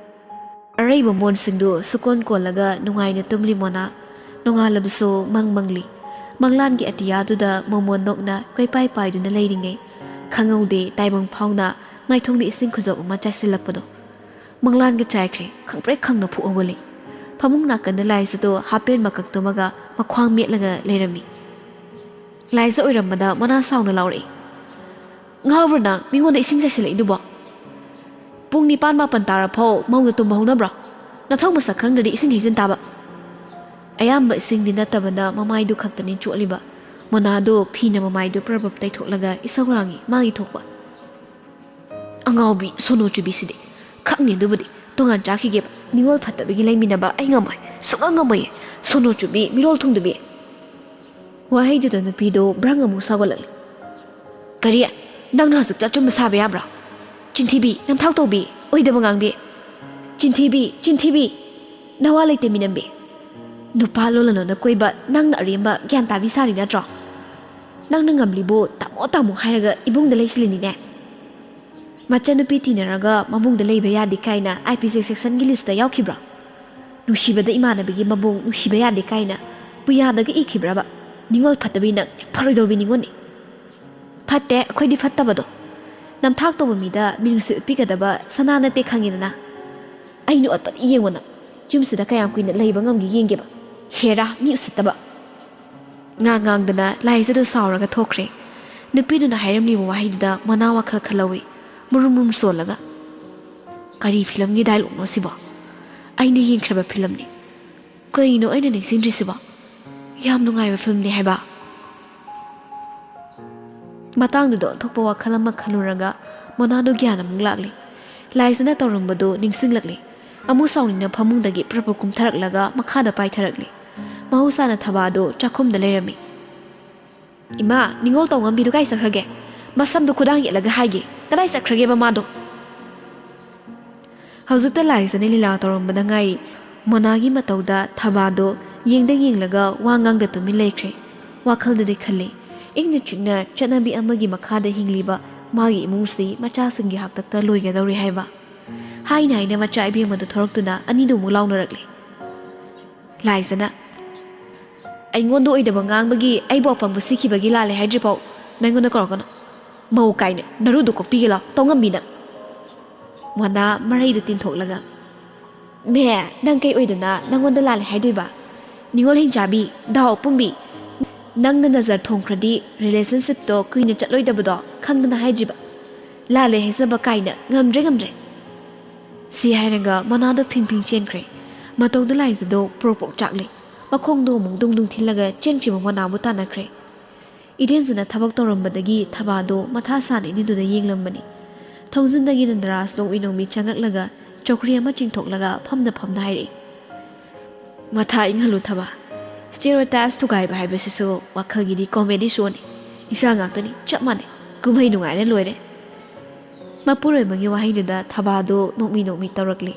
ꯑꯔꯩꯕ ꯃꯣꯟꯁꯤꯡꯗꯨ ꯁꯨꯀꯣꯟ ꯀꯣꯜꯂꯒ ꯅꯨꯡꯉꯥꯏꯅ ꯇꯨꯝꯂꯤ ꯃꯣꯅꯥ꯫ ꯅꯣꯡꯉꯥꯜꯂꯕꯁꯨ ꯃꯪ ꯃꯪꯂꯤ꯫ ꯃꯪꯂꯥꯟꯒꯤ ꯑꯇꯤꯌꯥꯗꯨꯗ ꯃꯣꯃꯣꯟ ꯅꯣꯛꯅ ꯀꯣꯏꯄꯥꯏ ꯄꯥꯏꯗꯨꯅ ꯂꯩꯔꯤꯉꯩ ꯈꯪꯍꯧꯗꯦ ꯇꯥꯏꯕꯪ ꯐꯥꯎꯅ ꯃꯥꯏꯊꯣꯡꯗ ꯏꯁꯤꯡ ꯈꯨꯖꯣꯞ ꯑꯃ ꯆꯥꯏꯁꯤꯜꯂꯛꯄꯗꯣ꯫ ꯃꯪꯂꯥꯟꯒ ꯆꯥꯏꯈ꯭ꯔꯦ, ꯈꯪꯄ꯭ꯔꯦꯛ ꯈꯪꯅ ꯐꯨꯛ ꯍꯧꯒꯠꯂꯤ꯫ ꯐꯃꯨꯡ ꯅꯥꯀꯟꯗ ꯂꯥꯏꯁꯤꯗꯣ ꯍꯥꯞꯄꯦꯟ ꯃꯀꯛ ꯇꯨꯝꯃꯒ ꯃꯈ꯭ꯋꯥꯡ ꯃꯦꯠꯂꯒ ꯂꯩꯔꯝꯃꯤ꯫ ꯂꯥꯏꯖ ꯑꯣꯏꯔꯝꯕꯗ ꯃꯣꯅꯥ ꯁꯥꯎꯅ ꯂꯥꯎꯔꯛꯏ꯫ "ꯉꯥꯎꯕ꯭ꯔꯣ ꯅꯪ? ꯃꯤꯉꯣꯟꯗ ꯏꯁꯤꯡ ꯆꯥꯏꯁꯤꯜꯂꯛꯏꯗꯨꯕꯣ? ꯄꯨꯡ ꯅꯤꯄꯥꯟ ꯃꯥꯄꯟ ꯇꯥꯔꯐꯥꯎ ꯃꯧꯅ ꯇꯨꯝꯕ ꯍꯧꯅꯕ꯭ꯔꯣ? ꯅꯊꯧ ꯃꯁꯛ ꯈꯪꯗ꯭ꯔꯗꯤ ꯏꯁꯤꯡ ꯍꯩꯖꯤꯟ ꯇꯥꯕ"꯫ ꯑꯌꯥꯝꯕ ꯏꯁꯤꯡꯗꯤ ꯅꯠꯇꯕꯅ ꯃꯃꯥꯏꯗꯨ ꯈꯛꯇꯅꯤ ꯆꯣꯠꯂꯤꯕ꯫ ꯃꯣꯅꯥꯗꯨ ꯐꯤꯅ ꯃꯃꯥꯏꯗꯨ ꯄ꯭ꯔꯞ ꯄ꯭ꯔꯞ ꯇꯩꯊꯣꯛꯂꯒ ꯏꯁꯧ ꯂꯥꯡꯉꯤ ꯃꯥꯒꯤ ꯊꯣꯛꯄ꯫ "ꯑꯉꯥꯎꯕꯤ ꯁꯣꯅꯣ ꯆꯨꯕꯤꯁꯤꯗꯤ꯫ ꯈꯛꯅꯤ ꯑꯗꯨꯕꯨꯗꯤ꯫ ꯇꯣꯉꯥꯟ ꯆꯥꯈꯤꯒꯦꯕ꯫ ꯅꯤꯉꯣꯜ ꯐꯠꯇꯕꯒꯤ ꯂꯩꯃꯤꯟꯅꯕ ꯑꯩ ꯉꯝꯃꯣꯏ꯫ ꯁꯨꯡꯉꯝ ꯉꯝꯃꯣꯏꯌꯦ꯫ ꯁꯣꯅꯣ ꯆꯨꯕꯤ, ꯃꯤꯔꯣꯜ ꯊꯨꯡꯗꯕꯤ"꯫ ꯋꯥꯍꯩꯗꯨꯗ ꯅꯨꯄꯤꯗꯨ ꯕ꯭ꯔꯪ ꯑꯃꯨꯛ ꯁꯥꯎꯒꯠꯂꯛꯂꯤ꯫ "ꯀꯔꯤ? ꯅꯪꯅ ꯍꯧꯖꯤꯛꯇ ꯑꯆꯨꯝꯕ ꯁꯥꯕ ꯌꯥꯕ꯭ꯔꯥ? ꯆꯤꯟꯊꯤꯕꯤ, ꯅꯝꯊꯥꯛ ꯇꯧꯕꯤ, ꯑꯣꯏꯗꯕ ꯉꯥꯡꯕꯤ꯫ ꯆꯤꯟꯊꯤꯕꯤ, ꯆꯤꯟꯊꯤꯕꯤ, ꯅꯋꯥ ꯂꯩꯇꯦ ꯃꯤꯅꯝꯕꯤ꯫ ꯅꯨꯄꯥ ꯂꯣꯜꯂꯅꯣꯅ ꯀꯣꯏꯕ ꯅꯪꯅ ꯑꯔꯦꯝꯕ ꯒ꯭ꯌꯥꯟ ꯇꯥꯕꯤ ꯁꯥꯔꯤ ꯅꯠꯇ꯭ꯔꯣ? ꯅꯪꯅ ꯉꯝꯂꯤꯕꯨ ꯇꯥꯃꯣ ꯇꯥꯃꯣ ꯍꯥꯏꯔꯒ ꯏꯕꯨꯡꯗ ꯂꯩꯁꯤꯜꯂꯤꯅꯤꯅꯦ꯫ ꯃꯆꯟꯅꯨꯄꯤ ꯇꯤꯟꯅꯔꯒ ꯃꯕꯨꯡꯗ ꯂꯩꯕ ꯌꯥꯗꯦ ꯀꯥꯏꯅ ꯑꯥꯏ ꯄꯤ ꯁꯦꯛꯁꯟꯒꯤ ꯂꯤꯁꯇ ꯌꯥꯎꯈꯤꯕ꯭ꯔꯣ? ꯅꯨꯡꯁꯤꯕꯗ ꯏꯃꯥꯟꯅꯕꯤꯒꯤ ꯃꯕꯨꯡ ꯅꯨꯡꯁꯤꯕ ꯌꯥꯗꯦ ꯀꯥꯏꯅ ꯄꯨꯌꯥꯗꯒ ꯏꯈꯤꯕ꯭ꯔꯕ? ꯅꯤꯉꯣꯜ ꯐꯠꯇꯕꯤ ꯅꯪ, ꯐꯔꯣꯏꯗꯧꯔꯕꯤ ꯅꯤꯉꯣꯜꯅꯤ꯫ ꯐꯠꯇꯦ, ꯑꯩꯈꯣꯏꯗꯤ ꯐꯠꯇꯕꯗꯣ꯫ ꯅꯝꯊꯥꯛ ꯇꯧꯕ ꯃꯤꯗ ꯃꯤꯅꯨꯡꯁꯤ ꯎꯠꯄꯤꯒꯗꯕ ꯁꯅꯥ ꯅꯠꯇꯦ ꯈꯪꯉꯤꯗꯅ꯫ ꯑꯩꯅ ꯑꯣꯠꯄꯅꯤ ꯌꯦꯡꯉꯣ ꯅꯪ꯫ ꯌꯨꯝꯁꯤꯗ ꯀꯌꯥꯝ ꯀꯨꯏꯅ ꯂꯩꯕ ꯉꯝꯒꯦ ꯌꯦꯡꯒꯦꯕ꯫ ꯍꯦꯔꯥ, ꯃꯤ ꯎꯁꯤꯠꯇꯕ꯫ ꯉꯥꯡ ꯉꯥꯡꯗꯅ ꯂꯥꯏꯖꯗꯨ ꯁꯥꯎꯔꯒ ꯊꯣꯛꯈ꯭ꯔꯦ꯫ ꯅꯨꯄꯤꯗꯨꯅ ꯍꯥꯏꯔꯝꯂꯤꯕ ꯋꯥꯍꯩꯗꯨꯗ ꯃꯣꯅꯥ ꯋꯥꯈꯜ ꯈꯜꯍꯧꯏ꯫ ꯃꯨꯔꯨꯝ ꯃꯨꯔꯨꯝ ꯁꯣꯜꯂꯒ꯫ "ꯀꯔꯤ ꯐꯤꯂꯝꯒꯤ ꯗꯥꯏꯂꯣꯛꯅꯣ ꯁꯤꯕꯣ? ꯑꯩꯅ ꯌꯦꯡꯈ꯭ꯔꯕ ꯐꯤꯂꯝꯅꯤ꯫ ꯀꯩꯅꯣ ꯑꯩꯅ ꯅꯤꯡꯁꯤꯡꯗ꯭ꯔꯤꯁꯤꯕꯣ? ꯌꯥꯝ ꯅꯨꯡꯉꯥꯏꯕ ꯐꯤꯂꯝꯅꯤ ꯍꯥꯏꯕ"꯫ ꯃꯇꯥꯡꯗꯨꯗ ꯑꯣꯟꯊꯣꯛꯄ ꯋꯥꯈꯜ ꯑꯃ ꯈꯜꯂꯨꯔꯒ ꯃꯣꯅꯥꯗꯨ ꯒ꯭ꯌꯥꯟ ꯑꯃꯨꯛ ꯂꯥꯛꯂꯤ꯫ ꯂꯥꯏꯖꯅ ꯇꯧꯔꯝꯕꯗꯨ ꯅꯤꯡꯁꯤꯡꯂꯛꯂꯦ꯫ ꯑꯃꯨꯛ ꯁꯥꯎꯅꯤꯡꯅ ꯐꯃꯨꯡꯗꯒꯤ ꯄ꯭ꯔꯞ ꯄ꯭ꯔꯞ ꯀꯨꯝꯊꯔꯛꯂꯒ ꯃꯈꯥꯗ ꯄꯥꯏꯊꯔꯛꯂꯦ꯫ ꯃꯍꯧꯁꯥꯅ ꯊꯕꯥꯗꯨ ꯆꯥꯛꯈꯨꯝꯗ ꯂꯩꯔꯝꯃꯤ꯫ "ꯏꯃꯥ, ꯅꯤꯉꯣꯜ ꯇꯧꯉꯝꯕꯤꯗꯨ ꯀꯥꯏ ꯆꯠꯈ꯭ꯔꯒꯦ? ꯃꯁꯝꯗꯨ ꯈꯨꯗꯥꯡ ꯌꯦꯠꯂꯒ ꯍꯥꯏꯒꯦ, ꯀꯗꯥꯏ ꯆꯠꯈ꯭ꯔꯒꯦꯕ ꯃꯥꯗꯣ?" ꯍꯧꯖꯤꯛꯇ ꯂꯥꯏꯖꯅ ꯂꯤꯂꯥ ꯇꯧꯔꯝꯕꯗ ꯉꯥꯏꯔꯤ꯫ ꯃꯣꯅꯥꯒꯤ ꯃꯇꯧꯗ ꯊꯕꯥꯗꯣ ꯌꯦꯡꯗ ꯌꯦꯡꯂꯒ ꯋꯥ ꯉꯥꯡꯗ ꯇꯨꯃꯤꯟ ꯂꯩꯈ꯭ꯔꯦ꯫ ꯋꯥꯈꯜꯗꯗꯤ ꯈꯜꯂꯤ, ꯏꯪꯅ ꯆꯤꯛꯅ ꯆꯠꯅꯕꯤ ꯑꯃꯒꯤ ꯃꯈꯥꯗ ꯍꯤꯡꯂꯤꯕ ꯃꯥꯒꯤ ꯏꯃꯨꯡꯁꯤ ꯃꯆꯥꯁꯤꯡꯒꯤ ꯍꯥꯛꯇꯛꯇ ꯂꯣꯏꯒꯗꯧꯔꯤ ꯍꯥꯏꯕ꯫ ꯍꯥꯏꯅ ꯍꯥꯏꯅ ꯃꯆꯥ ꯏꯕꯦꯝꯃꯗꯨ ꯊꯣꯔꯛꯇꯨꯅ ꯑꯅꯤꯗꯨ ꯑꯃꯨꯛ ꯂꯥꯎꯅꯔꯛꯂꯦ꯫ ꯂꯥꯏꯖꯅ, "ꯑꯩꯉꯣꯟꯗ ꯑꯣꯏꯗꯕ ꯉꯥꯡꯕꯒꯤ ꯑꯩꯕꯨ ꯑꯄꯪꯕ ꯁꯤꯈꯤꯕꯒꯤ ꯂꯥꯜꯂꯦ ꯍꯥꯏꯗ꯭ꯔꯤꯐꯥꯎ ꯅꯪꯉꯣꯟꯗ ꯀꯧꯔꯛꯀꯅꯨ꯫ ꯃꯧ ꯀꯥꯏꯅ ꯅꯔꯨꯗꯨ ꯀꯣꯛꯄꯤꯒꯦ ꯂꯥꯎ, ꯇꯧꯉꯝꯕꯤ ꯅꯪ!" ꯃꯣꯅꯥ ꯃꯔꯩꯗꯨ ꯇꯤꯟꯊꯣꯛꯂꯒ, "ꯃꯦ, ꯅꯪ ꯀꯩ ꯑꯣꯏꯗꯅ ꯅꯪꯉꯣꯟꯗ ꯂꯥꯜꯂꯦ ꯍꯥꯏꯗꯣꯏꯕ? ꯅꯤꯉꯣꯜ ꯍꯤꯡꯆꯥꯕꯤ, ꯗꯥꯎ ꯑꯄꯨꯝꯕꯤ, ꯅꯪꯅ ꯅꯖꯔ ꯊꯣꯡꯈ꯭ꯔꯗꯤ ꯔꯤꯂꯦꯁꯟꯁꯤꯞꯇꯣ ꯀꯨꯏꯅ ꯆꯠꯂꯣꯏꯗꯕꯗꯣ ꯈꯪꯗꯅ ꯍꯥꯏꯗ꯭ꯔꯤꯕ? ꯂꯥꯜꯂꯦ ꯍꯥꯏꯖꯕ ꯀꯥꯏꯅ ꯉꯝꯗ꯭ꯔꯦ, ꯉꯝꯗ꯭ꯔꯦ!" ꯁꯤ ꯍꯥꯏꯔꯒ ꯃꯣꯅꯥꯗꯣ ꯐꯤꯡ ꯐꯤꯡ ꯆꯦꯟꯈ꯭ꯔꯦ꯫ ꯃꯇꯧꯗ ꯂꯥꯏꯖꯗꯣ ꯄ꯭ꯔꯣꯛ ꯄ꯭ꯔꯣꯛ ꯆꯥꯛꯂꯦ꯫ ꯃꯈꯣꯡꯗꯣ ꯑꯃꯨꯛ ꯗꯨꯡ ꯗꯨꯡ ꯊꯤꯜꯂꯒ ꯆꯦꯟꯈ꯭ꯔꯤꯕ ꯃꯣꯅꯥꯕꯨ ꯇꯥꯟꯅꯈ꯭ꯔꯦ꯫ ꯏꯗꯦꯟꯁꯤꯅ ꯊꯕꯛ ꯇꯧꯔꯝꯕꯗꯒꯤ ꯊꯕꯥꯗꯣ ꯃꯊꯥ ꯁꯥꯅ ꯏꯅꯤꯗꯨꯗ ꯌꯦꯡꯂꯝꯕꯅꯤ꯫ ꯊꯣꯡꯖꯤꯟꯗꯒꯤ ꯅꯟꯗꯔꯥꯖ ꯅꯣꯡꯃꯤ ꯅꯣꯡꯃꯤ ꯆꯪꯂꯛꯂꯒ ꯆꯧꯀ꯭ꯔꯤ ꯑꯃ ꯆꯤꯡꯊꯣꯛꯂꯒ ꯐꯝꯅ ꯐꯝꯅ ꯍꯥꯏꯔꯛꯏ, "ꯃꯊꯥ ꯏꯪꯍꯜꯂꯨ ꯊꯕꯥ꯫ ꯁ꯭ꯇꯦꯔꯤꯑꯣꯇꯥꯏꯞꯁ ꯊꯨꯒꯥꯏꯕ ꯍꯥꯏꯕꯁꯤꯁꯨ ꯋꯥꯈꯜꯒꯤꯗꯤ ꯀꯣꯃꯦꯗꯤ ꯁꯣꯅꯤ꯫ ꯏꯆꯥ ꯉꯥꯛꯇꯅꯤ, ꯆꯞ ꯃꯥꯟꯅꯩ꯫ ꯀꯨꯝꯍꯩ ꯅꯨꯡꯉꯥꯏꯔ ꯂꯣꯏꯔꯦ꯫" ꯃꯄꯨꯔꯣꯏꯕꯒꯤ ꯋꯥꯍꯩꯗꯨꯗ ꯊꯕꯥꯗꯣ ꯅꯣꯛꯃꯤ ꯅꯣꯛꯃꯤ ꯇꯧꯔꯛꯂꯤ꯫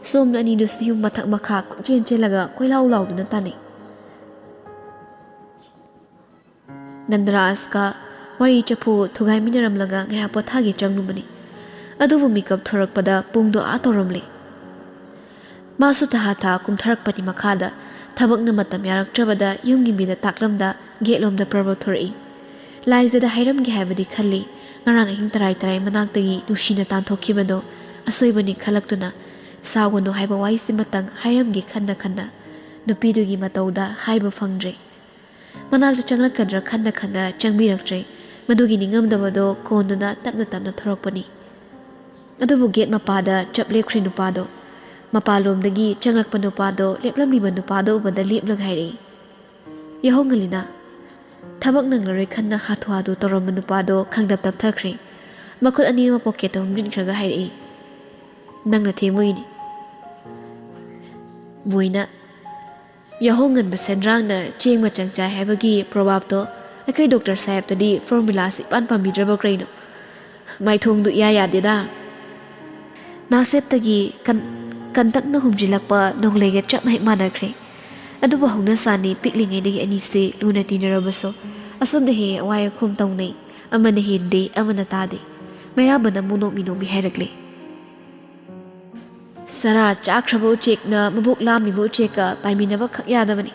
ꯁꯣꯝꯗ ꯑꯅꯤꯗꯨꯁꯨ ꯌꯨꯝ ꯃꯊꯛ ꯃꯈꯥ ꯀꯣꯏꯆꯦꯟ ꯆꯦꯜꯂꯒ ꯀꯣꯏꯂꯥꯎ ꯂꯥꯎꯗꯨꯅ ꯇꯥꯅꯩ꯫ ꯅꯟꯗꯔꯥꯖꯀ ꯋꯥꯔꯤ ꯆꯐꯨ ꯊꯨꯒꯥꯏꯃꯤꯟꯅꯔꯝꯂꯒ ꯉꯥꯏꯍꯥꯛ ꯄꯣꯊꯥꯒꯦ ꯆꯪꯂꯨꯕꯅꯤ꯫ ꯑꯗꯨꯕꯨ ꯃꯤꯀꯞ ꯊꯣꯔꯛꯄꯗ ꯄꯨꯡꯗꯣ ꯑꯥ ꯇꯧꯔꯝꯂꯦ꯫ ꯃꯥꯁꯨ ꯇꯍꯥ ꯊꯥ ꯀꯨꯝꯊꯔꯛꯄꯅꯤ ꯃꯈꯥꯗ꯫ ꯊꯕꯛꯅ ꯃꯇꯝ ꯌꯥꯔꯛꯇ꯭ꯔꯕꯗ ꯌꯨꯝꯒꯤ ꯃꯤꯗ ꯇꯥꯛꯂꯝꯗ ꯒꯦꯠꯂꯣꯝꯗ ꯄ꯭ꯔꯕ ꯊꯣꯔꯛꯏ꯫ ꯂꯥꯏꯖꯗ ꯍꯥꯏꯔꯝꯒꯦ ꯍꯥꯏꯕꯗꯤ ꯈꯜꯂꯤ꯫ ꯉꯔꯥꯡ ꯑꯍꯤꯡ ꯇꯔꯥꯏ ꯇꯔꯥꯏ ꯃꯅꯥꯛꯇꯒꯤ ꯅꯨꯡꯁꯤꯅ ꯇꯥꯟꯊꯣꯛꯈꯤꯕꯗꯣ ꯑꯁꯣꯏꯕꯅꯤ ꯈꯜꯂꯛꯇꯨꯅ ꯁꯥꯎꯒꯅꯨ ꯍꯥꯏꯕ ꯋꯥꯍꯩꯁꯤꯃꯇꯪ ꯍꯥꯏꯔꯝꯒꯦ ꯈꯟꯅ ꯈꯟꯅ ꯅꯨꯄꯤꯗꯨꯒꯤ ꯃꯇꯧꯗ ꯍꯥꯏꯕ ꯐꯪꯗ꯭ꯔꯦ꯫ ꯃꯅꯥꯛꯇ ꯆꯪꯂꯛꯀꯗ꯭ꯔꯥ ꯈꯟꯅ ꯈꯟꯅ ꯆꯪꯕꯤꯔꯛꯇ꯭ꯔꯦ꯫ ꯃꯗꯨꯒꯤ ꯅꯤꯡꯉꯝꯗꯕꯗꯣ ꯀꯣꯟꯗꯨꯅ ꯇꯞꯅ ꯇꯞꯅ ꯊꯣꯔꯛꯄꯅꯤ꯫ ꯑꯗꯨꯕꯨ ꯒꯦꯠ ꯃꯄꯥꯗ ꯆꯞ ꯂꯦꯞꯈ꯭ꯔꯦ ꯅꯨꯄꯥꯗꯣ꯫ ꯃꯄꯥꯟꯂꯣꯝꯗꯒꯤ ꯆꯪꯂꯛꯄ ꯅꯨꯄꯥꯗꯣ ꯂꯦꯞꯂꯝꯂꯤꯕ ꯅꯨꯄꯥꯗꯣ ꯎꯕꯗ ꯂꯦꯞꯂꯒ ꯍꯥꯏꯔꯛꯏ, "ꯌꯥꯍꯧ ꯉꯜꯂꯤꯅ?" ꯊꯕꯛ ꯅꯪꯂꯔꯣꯏ ꯈꯟꯅ ꯍꯥꯊꯨ ꯍꯥꯊꯨ ꯇꯧꯔꯝꯕ ꯅꯨꯄꯥꯗꯣ ꯈꯪꯗꯞ ꯇꯞꯊꯈ꯭ꯔꯦ꯫ ꯃꯈꯨꯠ ꯑꯅꯤꯃꯛ ꯄꯣꯀꯦꯠꯇ ꯍꯨꯝꯖꯤꯟꯈ꯭ꯔꯒ ꯍꯥꯏꯔꯛꯏ, ꯅꯪꯅ ꯊꯦꯡꯕꯒꯤꯅꯤ꯫ ꯕꯣꯏꯅ, "ꯌꯥꯍꯧ ꯉꯟꯕ ꯁꯦꯟꯗ꯭ꯔꯥꯡꯅ ꯆꯦꯡ ꯃꯆꯪ ꯆꯥꯏ" ꯍꯥꯏꯕꯒꯤ ꯄ꯭ꯔꯣꯕꯥꯕꯇꯣ ꯑꯩꯈꯣꯏ ꯗꯣꯛꯇꯔ ꯁꯥꯍꯦꯕꯇꯗꯤ ꯐꯣꯔꯃꯨꯂꯥꯁꯤ ꯏꯄꯥꯟ ꯄꯥꯝꯕꯤꯗ꯭ꯔꯕ ꯀꯔꯤꯅꯣ? ꯃꯥꯏꯊꯣꯡꯗꯨ ꯏꯌꯥ ꯌꯥꯗꯦꯗ꯫ ꯅꯥꯁꯦꯞꯇꯒꯤ ꯀꯟ-, ꯀꯟꯇꯛꯅ ꯍꯨꯝꯖꯤꯜꯂꯛꯄ ꯅꯣꯡꯂꯩꯒ ꯆꯞ ꯍꯦꯛ ꯃꯥꯟꯅꯈ꯭ꯔꯦ꯫ ꯑꯗꯨꯕꯨ ꯍꯧꯅꯁꯥꯅꯤ, ꯄꯤꯛꯂꯤꯉꯩꯗꯒꯤ ꯑꯅꯤꯁꯦ ꯂꯨꯅ ꯇꯤꯟꯅꯔꯕꯁꯨ ꯑꯁꯨꯝꯅ ꯍꯦꯛ ꯋꯥꯏ ꯑꯈꯨꯝ ꯇꯧꯅꯩ꯫ ꯑꯃꯅ ꯍꯦꯟꯗꯦ, ꯑꯃꯅ ꯇꯥꯗꯦ꯫ ꯃꯩꯔꯥꯕꯅ ꯑꯃꯨꯛ ꯅꯣꯛꯃꯤ ꯅꯣꯛꯃꯤ ꯍꯥꯏꯔꯛꯂꯦ, "ꯆꯔꯥ ꯆꯥꯈ꯭ꯔꯕ ꯎꯆꯦꯛꯅ ꯃꯕꯨꯛ ꯂꯥꯝꯂꯤꯕ ꯎꯆꯦꯛꯀ ꯄꯥꯏꯃꯤꯟꯅꯕ ꯈꯛ ꯌꯥꯗꯕꯅꯤ꯫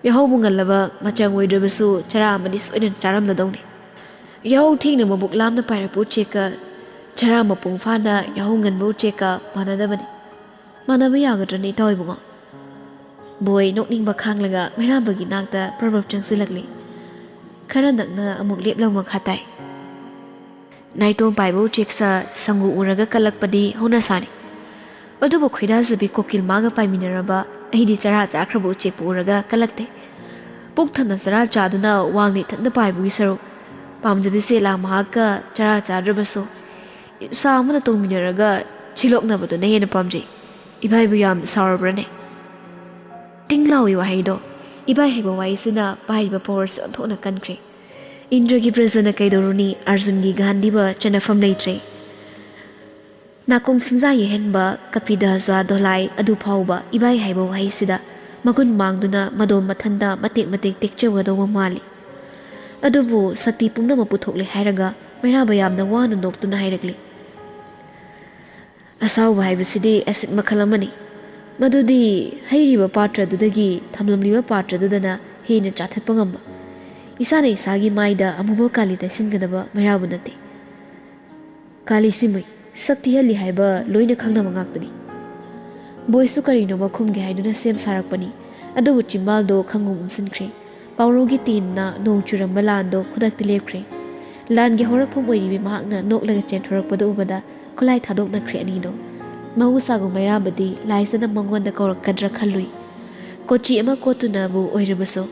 ꯌꯥꯍꯧꯕꯨ ꯉꯜꯂꯕ ꯃꯆꯪ ꯑꯣꯏꯗ꯭ꯔꯕꯁꯨ ꯆꯔꯥ ꯑꯃꯗꯤ ꯁꯣꯏꯗꯅ ꯆꯥꯔꯝꯂꯗꯧꯅꯤ꯫ ꯌꯥꯍꯧ ꯊꯦꯡꯅ ꯃꯕꯨꯛ ꯂꯥꯝꯅ ꯄꯥꯏꯔꯛꯄ ꯎꯆꯦꯛꯀ ꯆꯔꯥ ꯃꯄꯨꯡ ꯐꯥꯅ ꯌꯥꯍꯧ ꯉꯟꯕ ꯎꯆꯦꯛꯀ ꯃꯥꯟꯅꯗꯕꯅꯤ꯫ ꯃꯥꯟꯅꯕ ꯌꯥꯒꯗ꯭ꯔꯅꯦ, ꯏꯇꯥꯎ ꯏꯕꯨꯡꯉꯣ?" ꯕꯣꯏ ꯅꯣꯛꯅꯤꯡꯕ ꯈꯥꯡꯂꯒ ꯃꯩꯔꯥꯕꯒꯤ ꯅꯥꯛꯇ ꯄ꯭ꯔꯞ ꯄ꯭ꯔꯞ ꯆꯪꯁꯤꯜꯂꯛꯂꯤ꯫ ꯈꯔ ꯅꯛꯅ ꯑꯃꯨꯛ ꯂꯦꯞꯂꯒ ꯃꯈꯥ ꯇꯥꯏ, "ꯅꯥꯏꯇꯣꯝ ꯄꯥꯏꯕ ꯎꯆꯦꯛꯁ ꯁꯪꯒꯨ ꯎꯔꯒ ꯀꯜꯂꯛꯄꯗꯤ ꯍꯧꯅꯁꯥꯅꯤ꯫ ꯑꯗꯨꯕꯨ ꯈꯣꯏꯗꯥꯖꯕꯤ ꯀꯣꯀꯤꯜ ꯃꯥꯒ ꯄꯥꯏꯃꯤꯟꯅꯔꯕ ꯑꯩꯗꯤ ꯆꯔꯥ ꯆꯥꯈ꯭ꯔꯕ ꯎꯆꯦꯛꯄꯨ ꯎꯔꯒ ꯀꯜꯂꯛꯇꯦ꯫ ꯄꯨꯛ ꯊꯟꯅ ꯆꯔꯥ ꯆꯥꯗꯨꯅ ꯋꯥꯡꯅ ꯏꯊꯟꯗ ꯄꯥꯏꯕꯒꯤ ꯁꯔꯨꯛ ꯄꯥꯝꯖꯕꯤ ꯆꯦꯂꯥ ꯃꯍꯥꯛꯀ ꯆꯔꯥ ꯆꯥꯗ꯭ꯔꯕꯁꯨ ꯏꯁꯥ ꯑꯃꯅ ꯇꯣꯡꯃꯤꯟꯅꯔꯒ ꯁꯤꯂꯣꯛꯅꯕꯗꯨꯅ ꯍꯦꯟꯅ ꯄꯥꯝꯖꯩ꯫ ꯏꯕꯥꯏꯕꯨ ꯌꯥꯝꯅ ꯁꯥꯎꯔꯕ꯭ꯔꯅꯦ?" ꯇꯤꯡ ꯂꯥꯎꯏ ꯋꯥꯍꯩꯗꯣ꯫ ꯏꯕꯥꯏ ꯍꯥꯏꯕ ꯋꯥꯍꯩꯁꯤꯅ ꯄꯥꯏꯔꯤꯕ ꯄꯋꯥꯔꯁꯤ ꯑꯣꯟꯊꯣꯛꯅ ꯀꯟꯈ꯭ꯔꯦ꯫ ꯏꯟꯗ꯭ꯔꯒꯤ ꯄ꯭ꯔꯖꯅ ꯀꯩꯗꯧꯔꯨꯅꯤ, ꯑꯔꯖꯨꯟꯒꯤ ꯒꯥꯟꯙꯤꯕ ꯆꯟꯅꯐꯝ ꯂꯩꯇ꯭ꯔꯦ꯫ ꯅꯥꯀꯣꯡ ꯁꯤꯡꯖꯥ ꯌꯩꯍꯟꯕ ꯀꯄꯤꯗꯖ꯭ꯋꯥ ꯗꯣꯂꯥꯏ ꯑꯗꯨ ꯐꯥꯎꯕ ꯏꯕꯥꯏ ꯍꯥꯏꯕ ꯋꯥꯍꯩꯁꯤꯗ ꯃꯒꯨꯟ ꯃꯥꯡꯗꯨꯅ ꯃꯗꯣꯝ ꯃꯊꯟꯇ ꯃꯇꯦꯛ ꯃꯇꯦꯛ ꯇꯦꯛꯆꯒꯗꯧꯕ ꯃꯥꯜꯂꯤ꯫ ꯑꯗꯨꯕꯨ ꯁꯛꯇꯤ ꯄꯨꯝꯅꯃꯛ ꯄꯨꯊꯣꯛꯂꯦ ꯍꯥꯏꯔꯒ ꯃꯩꯔꯥꯕ ꯌꯥꯝꯅ ꯋꯥꯅ ꯅꯣꯛꯇꯨꯅ ꯍꯥꯏꯔꯛꯂꯤ, "ꯑꯁꯥꯎꯕ ꯍꯥꯏꯕꯁꯤꯗꯤ ꯑꯦꯁꯤꯠ ꯃꯈꯜ ꯑꯃꯅꯤ꯫ ꯃꯗꯨꯗꯤ ꯍꯩꯔꯤꯕ ꯄꯥꯇ꯭ꯔꯗꯨꯗꯒꯤ ꯊꯝꯂꯝꯂꯤꯕ ꯄꯥꯇ꯭ꯔꯗꯨꯗꯅ ꯍꯦꯟꯅ ꯆꯥꯊꯠꯄ ꯉꯝꯕ꯫ ꯏꯁꯥꯅ ꯏꯁꯥꯒꯤ ꯃꯥꯏꯗ ꯑꯃꯨꯕ ꯀꯥꯂꯤ ꯇꯩꯁꯤꯟꯒꯗꯕ ꯃꯩꯔꯥꯕ ꯅꯠꯇꯦ꯫ ꯀꯥꯂꯤ ꯁꯤꯃꯩ, ꯁꯛ ꯊꯤꯍꯜꯂꯤ ꯍꯥꯏꯕ ꯂꯣꯏꯅ ꯈꯪꯅꯕ ꯉꯥꯛꯇꯅꯤ꯫" ꯕꯣꯏꯁꯨ ꯀꯔꯤꯅꯣꯃ ꯈꯨꯝꯒꯦ ꯍꯥꯏꯗꯨꯅ ꯁꯦꯝ ꯁꯥꯔꯛꯄꯅꯤ꯫ ꯑꯗꯨꯕꯨ ꯆꯤꯝꯕꯥꯜꯗꯣ ꯈꯪꯉꯨꯝ ꯎꯝꯁꯤꯟꯈ꯭ꯔꯦ꯫ ꯄꯥꯎꯔꯧꯒꯤ ꯇꯦꯟꯅ ꯅꯣꯡ ꯆꯨꯔꯝꯕ ꯂꯥꯟꯗꯣ ꯈꯨꯗꯛꯇ ꯂꯦꯞꯈ꯭ꯔꯦ꯫ ꯂꯥꯟꯒꯤ ꯍꯧꯔꯛꯐꯝ ꯑꯣꯏꯔꯤꯕꯤ ꯃꯍꯥꯛꯅ ꯅꯣꯛꯂꯒ ꯆꯦꯟꯊꯣꯔꯛꯄꯗ ꯎꯕꯗ ꯈꯨꯠꯂꯥꯏ ꯊꯥꯗꯣꯛꯅꯈ꯭ꯔꯦ ꯑꯅꯤꯗꯣ꯫ ꯃꯍꯧꯁꯥꯒꯨꯝ ꯃꯩꯔꯥꯕꯗꯤ ꯂꯥꯏꯖꯅ ꯃꯉꯣꯟꯗ ꯀꯧꯔꯛꯀꯗ꯭ꯔꯥ ꯈꯜꯂꯨꯏ꯫ ꯀꯣꯆꯤ ꯑꯃ ꯀꯣꯠꯇꯨꯅꯕꯨ ꯑꯣꯏꯔꯕꯁꯨ,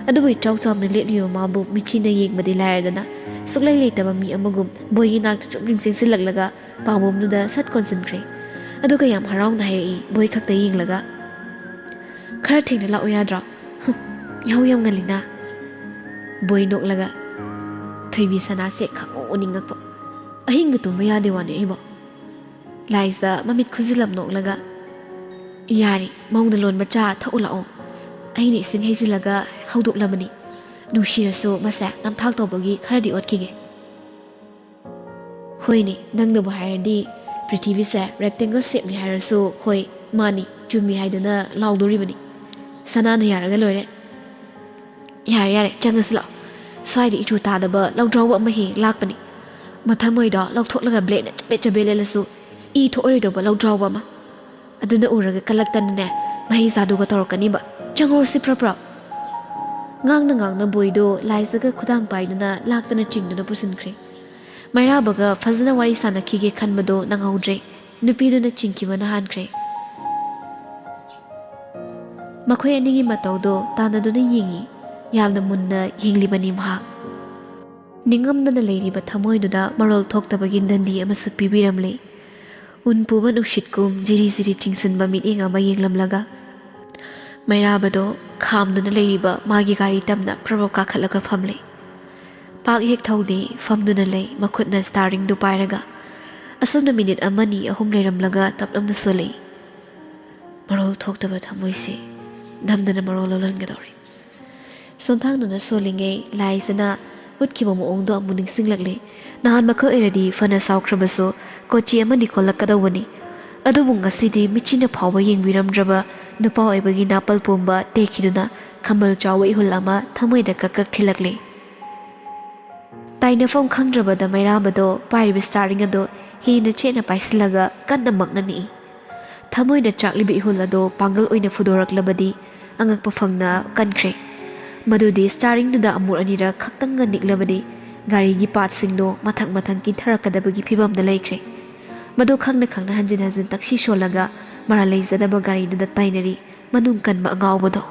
ꯑꯗꯨꯕꯨ ꯏꯆꯥꯎ ꯆꯥꯎꯅ ꯂꯦꯞꯂꯤꯕ ꯃꯥꯕꯨ ꯃꯤꯠꯆꯤꯅ ꯌꯦꯡꯕꯗꯤ ꯂꯥꯏꯔꯗꯅ, ꯁꯨꯛꯂꯩ ꯂꯩꯇꯕ ꯃꯤ ꯑꯃꯒꯨꯝ ꯕꯣꯏꯒꯤ ꯅꯥꯛꯇ ꯆꯨꯝꯗ꯭ꯔꯤꯡ ꯆꯦꯟꯁꯤꯜꯂꯛꯂꯒ ꯄꯥꯝꯕꯣꯝꯗꯨꯗ ꯁꯠ ꯀꯣꯟꯁꯤꯟꯈ꯭ꯔꯦ꯫ ꯑꯗꯨꯒ ꯌꯥꯝ ꯍꯔꯥꯎꯅ ꯍꯥꯏꯔꯛꯏ, ꯕꯣꯏ ꯈꯛꯇ ꯌꯦꯡꯂꯒ, "ꯈꯔ ꯊꯦꯡꯅ ꯂꯥꯛꯑꯣ ꯌꯥꯗ꯭ꯔꯣ? ꯍꯨꯝ, ꯌꯥꯍꯧ ꯌꯥꯝ ꯉꯜꯂꯤꯅ"꯫ ꯕꯣꯏ ꯅꯣꯛꯂꯒ, ꯊꯣꯏꯕꯤ ꯁꯅꯥꯁꯦ ꯈꯪꯎ ꯎꯅꯤꯡꯉꯛꯄ꯫ "ꯑꯍꯤꯡꯒ ꯇꯨꯝꯕ ꯌꯥꯗꯦ ꯋꯥꯅꯦ ꯑꯩꯕꯣ"꯫ ꯂꯥꯏꯖ ꯃꯃꯤꯠ ꯈꯨꯖꯤꯜꯂꯝ ꯅꯣꯛꯂꯒ, "ꯌꯥꯔꯦ, ꯃꯧꯅ ꯂꯣꯟꯕ ꯆꯥ ꯊꯛꯎ ꯂꯥꯛꯑꯣ꯫ ꯑꯩꯅ ꯏꯁꯤꯡ ꯍꯩꯖꯤꯜꯂꯒ ꯍꯧꯗꯣꯛꯂꯕꯅꯤ꯫ ꯅꯨꯡꯁꯤꯔꯁꯨ ꯃꯁꯦ ꯅꯝꯊꯥꯛ ꯇꯧꯕꯒꯤ ꯈꯔꯗꯤ ꯑꯣꯠꯈꯤꯒꯦ"꯫ "ꯍꯣꯏꯅꯦ, ꯅꯪꯅꯕꯨ ꯍꯥꯏꯔꯗꯤ ꯄ꯭ꯔꯤꯊꯤꯕꯤꯁꯦ rectangle shapeꯅꯤ ꯍꯥꯏꯔꯁꯨ, ꯍꯣꯏ, ꯃꯥꯅꯤ, ꯆꯨꯝꯃꯤ ꯍꯥꯏꯗꯨꯅ ꯂꯥꯎꯗꯣꯔꯤꯕꯅꯤ꯫ ꯁꯅꯥꯅ ꯌꯥꯔꯒ ꯂꯣꯏꯔꯦ"꯫ "ꯌꯥꯔꯦ, ꯌꯥꯔꯦ, ꯆꯪꯉꯁꯤ ꯂꯥꯛꯑꯣ꯫ ꯁ꯭ꯋꯥꯏꯗ ꯏꯆꯨ ꯇꯥꯗꯕ ꯂꯧꯗ꯭ꯔꯥꯎꯕ ꯑꯃ ꯍꯦꯛ ꯂꯥꯛꯄꯅꯤ꯫ ꯃꯊꯃꯣꯏꯗꯣ ꯂꯧꯊꯣꯛꯂꯒ bladeꯅ ꯆꯕꯦꯠ ꯆꯕꯦꯠ ꯂꯦꯜꯂꯁꯨ ꯏ ꯊꯣꯛꯑꯔꯣꯏꯗꯧꯕ ꯂꯧꯗ꯭ꯔꯥꯎꯕ ꯑꯃ꯫ ꯑꯗꯨꯅ ꯎꯔꯒ ꯀꯜꯂꯛꯇꯅꯅꯦ, ꯃꯍꯩ ꯖꯥꯗꯨꯒ ꯇꯧꯔꯛꯀꯅꯤꯕ꯫ ꯆꯪꯍꯧꯔꯁꯤ ꯄ꯭ꯔꯞ ꯄ꯭ꯔꯞ"꯫ ꯉꯥꯡꯅ ꯉꯥꯡꯅ ꯕꯣꯏꯗꯣ ꯂꯥꯏꯖꯒ ꯈꯨꯗꯥꯡ ꯄꯥꯏꯗꯨꯅ ꯂꯥꯛꯇꯅ ꯆꯤꯡꯗꯨꯅ ꯄꯨꯁꯤꯟꯈ꯭ꯔꯦ꯫ ꯃꯩꯔꯥꯕꯒ ꯐꯖꯅ ꯋꯥꯔꯤ ꯁꯥꯟꯅꯈꯤꯒꯦ ꯈꯟꯕꯗꯣ ꯅꯪꯍꯧꯗ꯭ꯔꯦ꯫ ꯅꯨꯄꯤꯗꯨꯅ ꯆꯤꯡꯈꯤꯕꯅ ꯍꯥꯟꯈ꯭ꯔꯦ꯫ ꯃꯈꯣꯏ ꯑꯅꯤꯒꯤ ꯃꯇꯧꯗꯣ ꯇꯥꯟꯅꯗꯨꯅ ꯌꯦꯡꯉꯤ꯫ ꯌꯥꯝꯅ ꯃꯨꯟꯅ ꯌꯦꯡꯂꯤꯕꯅꯤ ꯃꯍꯥꯛ꯫ ꯅꯤꯡꯉꯝꯗꯅ ꯂꯩꯔꯤꯕ ꯊꯃꯣꯏꯗꯨꯗ ꯃꯔꯣꯜ ꯊꯣꯛꯇꯕꯒꯤ ꯗꯟꯗꯤ ꯑꯃꯁꯨ ꯄꯤꯕꯤꯔꯝꯂꯦ꯫ ꯎꯟ ꯄꯨꯕ ꯅꯨꯡꯁꯤꯠꯀꯨꯝ ꯖꯤꯔꯤ ꯖꯤꯔꯤ ꯆꯤꯡꯁꯤꯟꯕ ꯃꯤꯠꯌꯦꯡ ꯑꯃ ꯌꯦꯡꯂꯝꯂꯒ, ꯃꯩꯔꯥꯕꯗꯣ ꯈꯥꯝꯗꯨꯅ ꯂꯩꯔꯤꯕ ꯃꯥꯒꯤ ꯒꯥꯔꯤ ꯇꯝꯅ ꯄ꯭ꯔꯞ ꯄ꯭ꯔꯞ ꯀꯥꯈꯠꯂꯒ ꯐꯝꯂꯦ꯫ ꯄꯥꯛ ꯍꯦꯛ ꯊꯧꯗꯦ, ꯐꯝꯗꯨꯅ ꯂꯩ, ꯃꯈꯨꯠꯅ steeringꯗꯨ ꯄꯥꯏꯔꯒ꯫ ꯑꯁꯨꯝꯅ ꯃꯤꯅꯤꯠ ꯑꯃꯅꯤ ꯑꯍꯨꯝ ꯂꯩꯔꯝꯂꯒ ꯇꯞꯂꯞꯅ ꯁꯣꯜꯂꯛꯏ꯫ ꯃꯔꯣꯜ ꯊꯣꯛꯇꯕ ꯊꯃꯣꯏꯁꯤ ꯅꯝꯗꯅ ꯃꯔꯣꯜ ꯂꯣꯜꯍꯟꯒꯗꯧꯔꯤ꯫ ꯁꯣꯟꯊꯥꯡꯗꯨꯅ ꯁꯣꯜꯂꯤꯉꯩ ꯂꯥꯏꯖꯅ ꯎꯠꯈꯤꯕ ꯃꯑꯣꯡꯗꯣ ꯑꯃꯨꯛ ꯅꯤꯡꯁꯤꯡꯂꯛꯂꯦ꯫ ꯅꯍꯥꯟ ꯃꯈꯩ ꯑꯣꯏꯔꯗꯤ ꯐꯅ ꯁꯥꯎꯈ꯭ꯔꯕꯁꯨ ꯀꯣꯆꯤ ꯑꯃꯅꯤ ꯀꯣꯜꯂꯛꯀꯗꯧꯕꯅꯤ꯫ ꯑꯗꯨꯕꯨ ꯉꯁꯤꯗꯤ ꯃꯤꯠꯆꯤꯅ ꯐꯥꯎꯕ ꯌꯦꯡꯕꯤꯔꯝꯗ꯭ꯔꯕ ꯅꯨꯄꯥ ꯑꯣꯏꯕꯒꯤ ꯅꯥꯄꯜ ꯄꯨꯝꯕ ꯇꯦꯛꯈꯤꯗꯨꯅ ꯈꯝꯕꯜ ꯆꯥꯎꯕ ꯏꯍꯨꯜ ꯑꯃ ꯊꯃꯣꯏꯗ ꯀꯛ ꯀꯛ ꯈꯤꯜꯂꯛꯂꯦ꯫ ꯇꯥꯏꯅꯐꯝ ꯈꯪꯗ꯭ꯔꯕꯗ ꯃꯩꯔꯥꯕꯗꯣ ꯄꯥꯏꯔꯤꯕ steering ꯑꯗꯣ ꯍꯦꯟꯅ ꯆꯦꯠꯅ ꯄꯥꯏꯁꯤꯜꯂꯒ ꯀꯟꯅ ꯃꯛꯅ ꯅꯤꯛꯏ꯫ ꯊꯃꯣꯏꯗ ꯆꯥꯛꯂꯤꯕ ꯏꯍꯨꯜ ꯑꯗꯣ ꯄꯥꯡꯒꯜ ꯑꯣꯏꯅ ꯐꯨꯗꯣꯔꯛꯂꯕꯗꯤ ꯑꯉꯛꯄ ꯐꯪꯅ ꯀꯟꯈ꯭ꯔꯦ꯫ ꯃꯗꯨꯗꯤ steeringꯗꯨꯗ ꯑꯃꯨꯔ ꯑꯅꯤꯔꯛ ꯈꯛꯇꯪꯒ ꯅꯤꯛꯂꯕꯗꯤ ꯒꯥꯔꯤꯒꯤ partꯁꯤꯡꯗꯣ ꯃꯊꯪ ꯃꯊꯪ ꯀꯤꯟꯊꯔꯛꯀꯗꯕꯒꯤ ꯐꯤꯕꯝꯗ ꯂꯩꯈ꯭ꯔꯦ꯫ ꯃꯗꯨ ꯈꯪꯅ ꯈꯪꯅ ꯍꯟꯖꯤꯟ ꯍꯟꯖꯤꯟ ꯇꯛꯁꯤ ꯁꯣꯜꯂꯒ ꯃꯔꯥꯜ ꯂꯩꯖꯗꯕ ꯒꯥꯔꯤꯗꯨꯗ ꯇꯥꯏꯅꯔꯤ ꯃꯅꯨꯡ ꯀꯟꯕ ꯑꯉꯥꯎꯕꯗꯣ꯫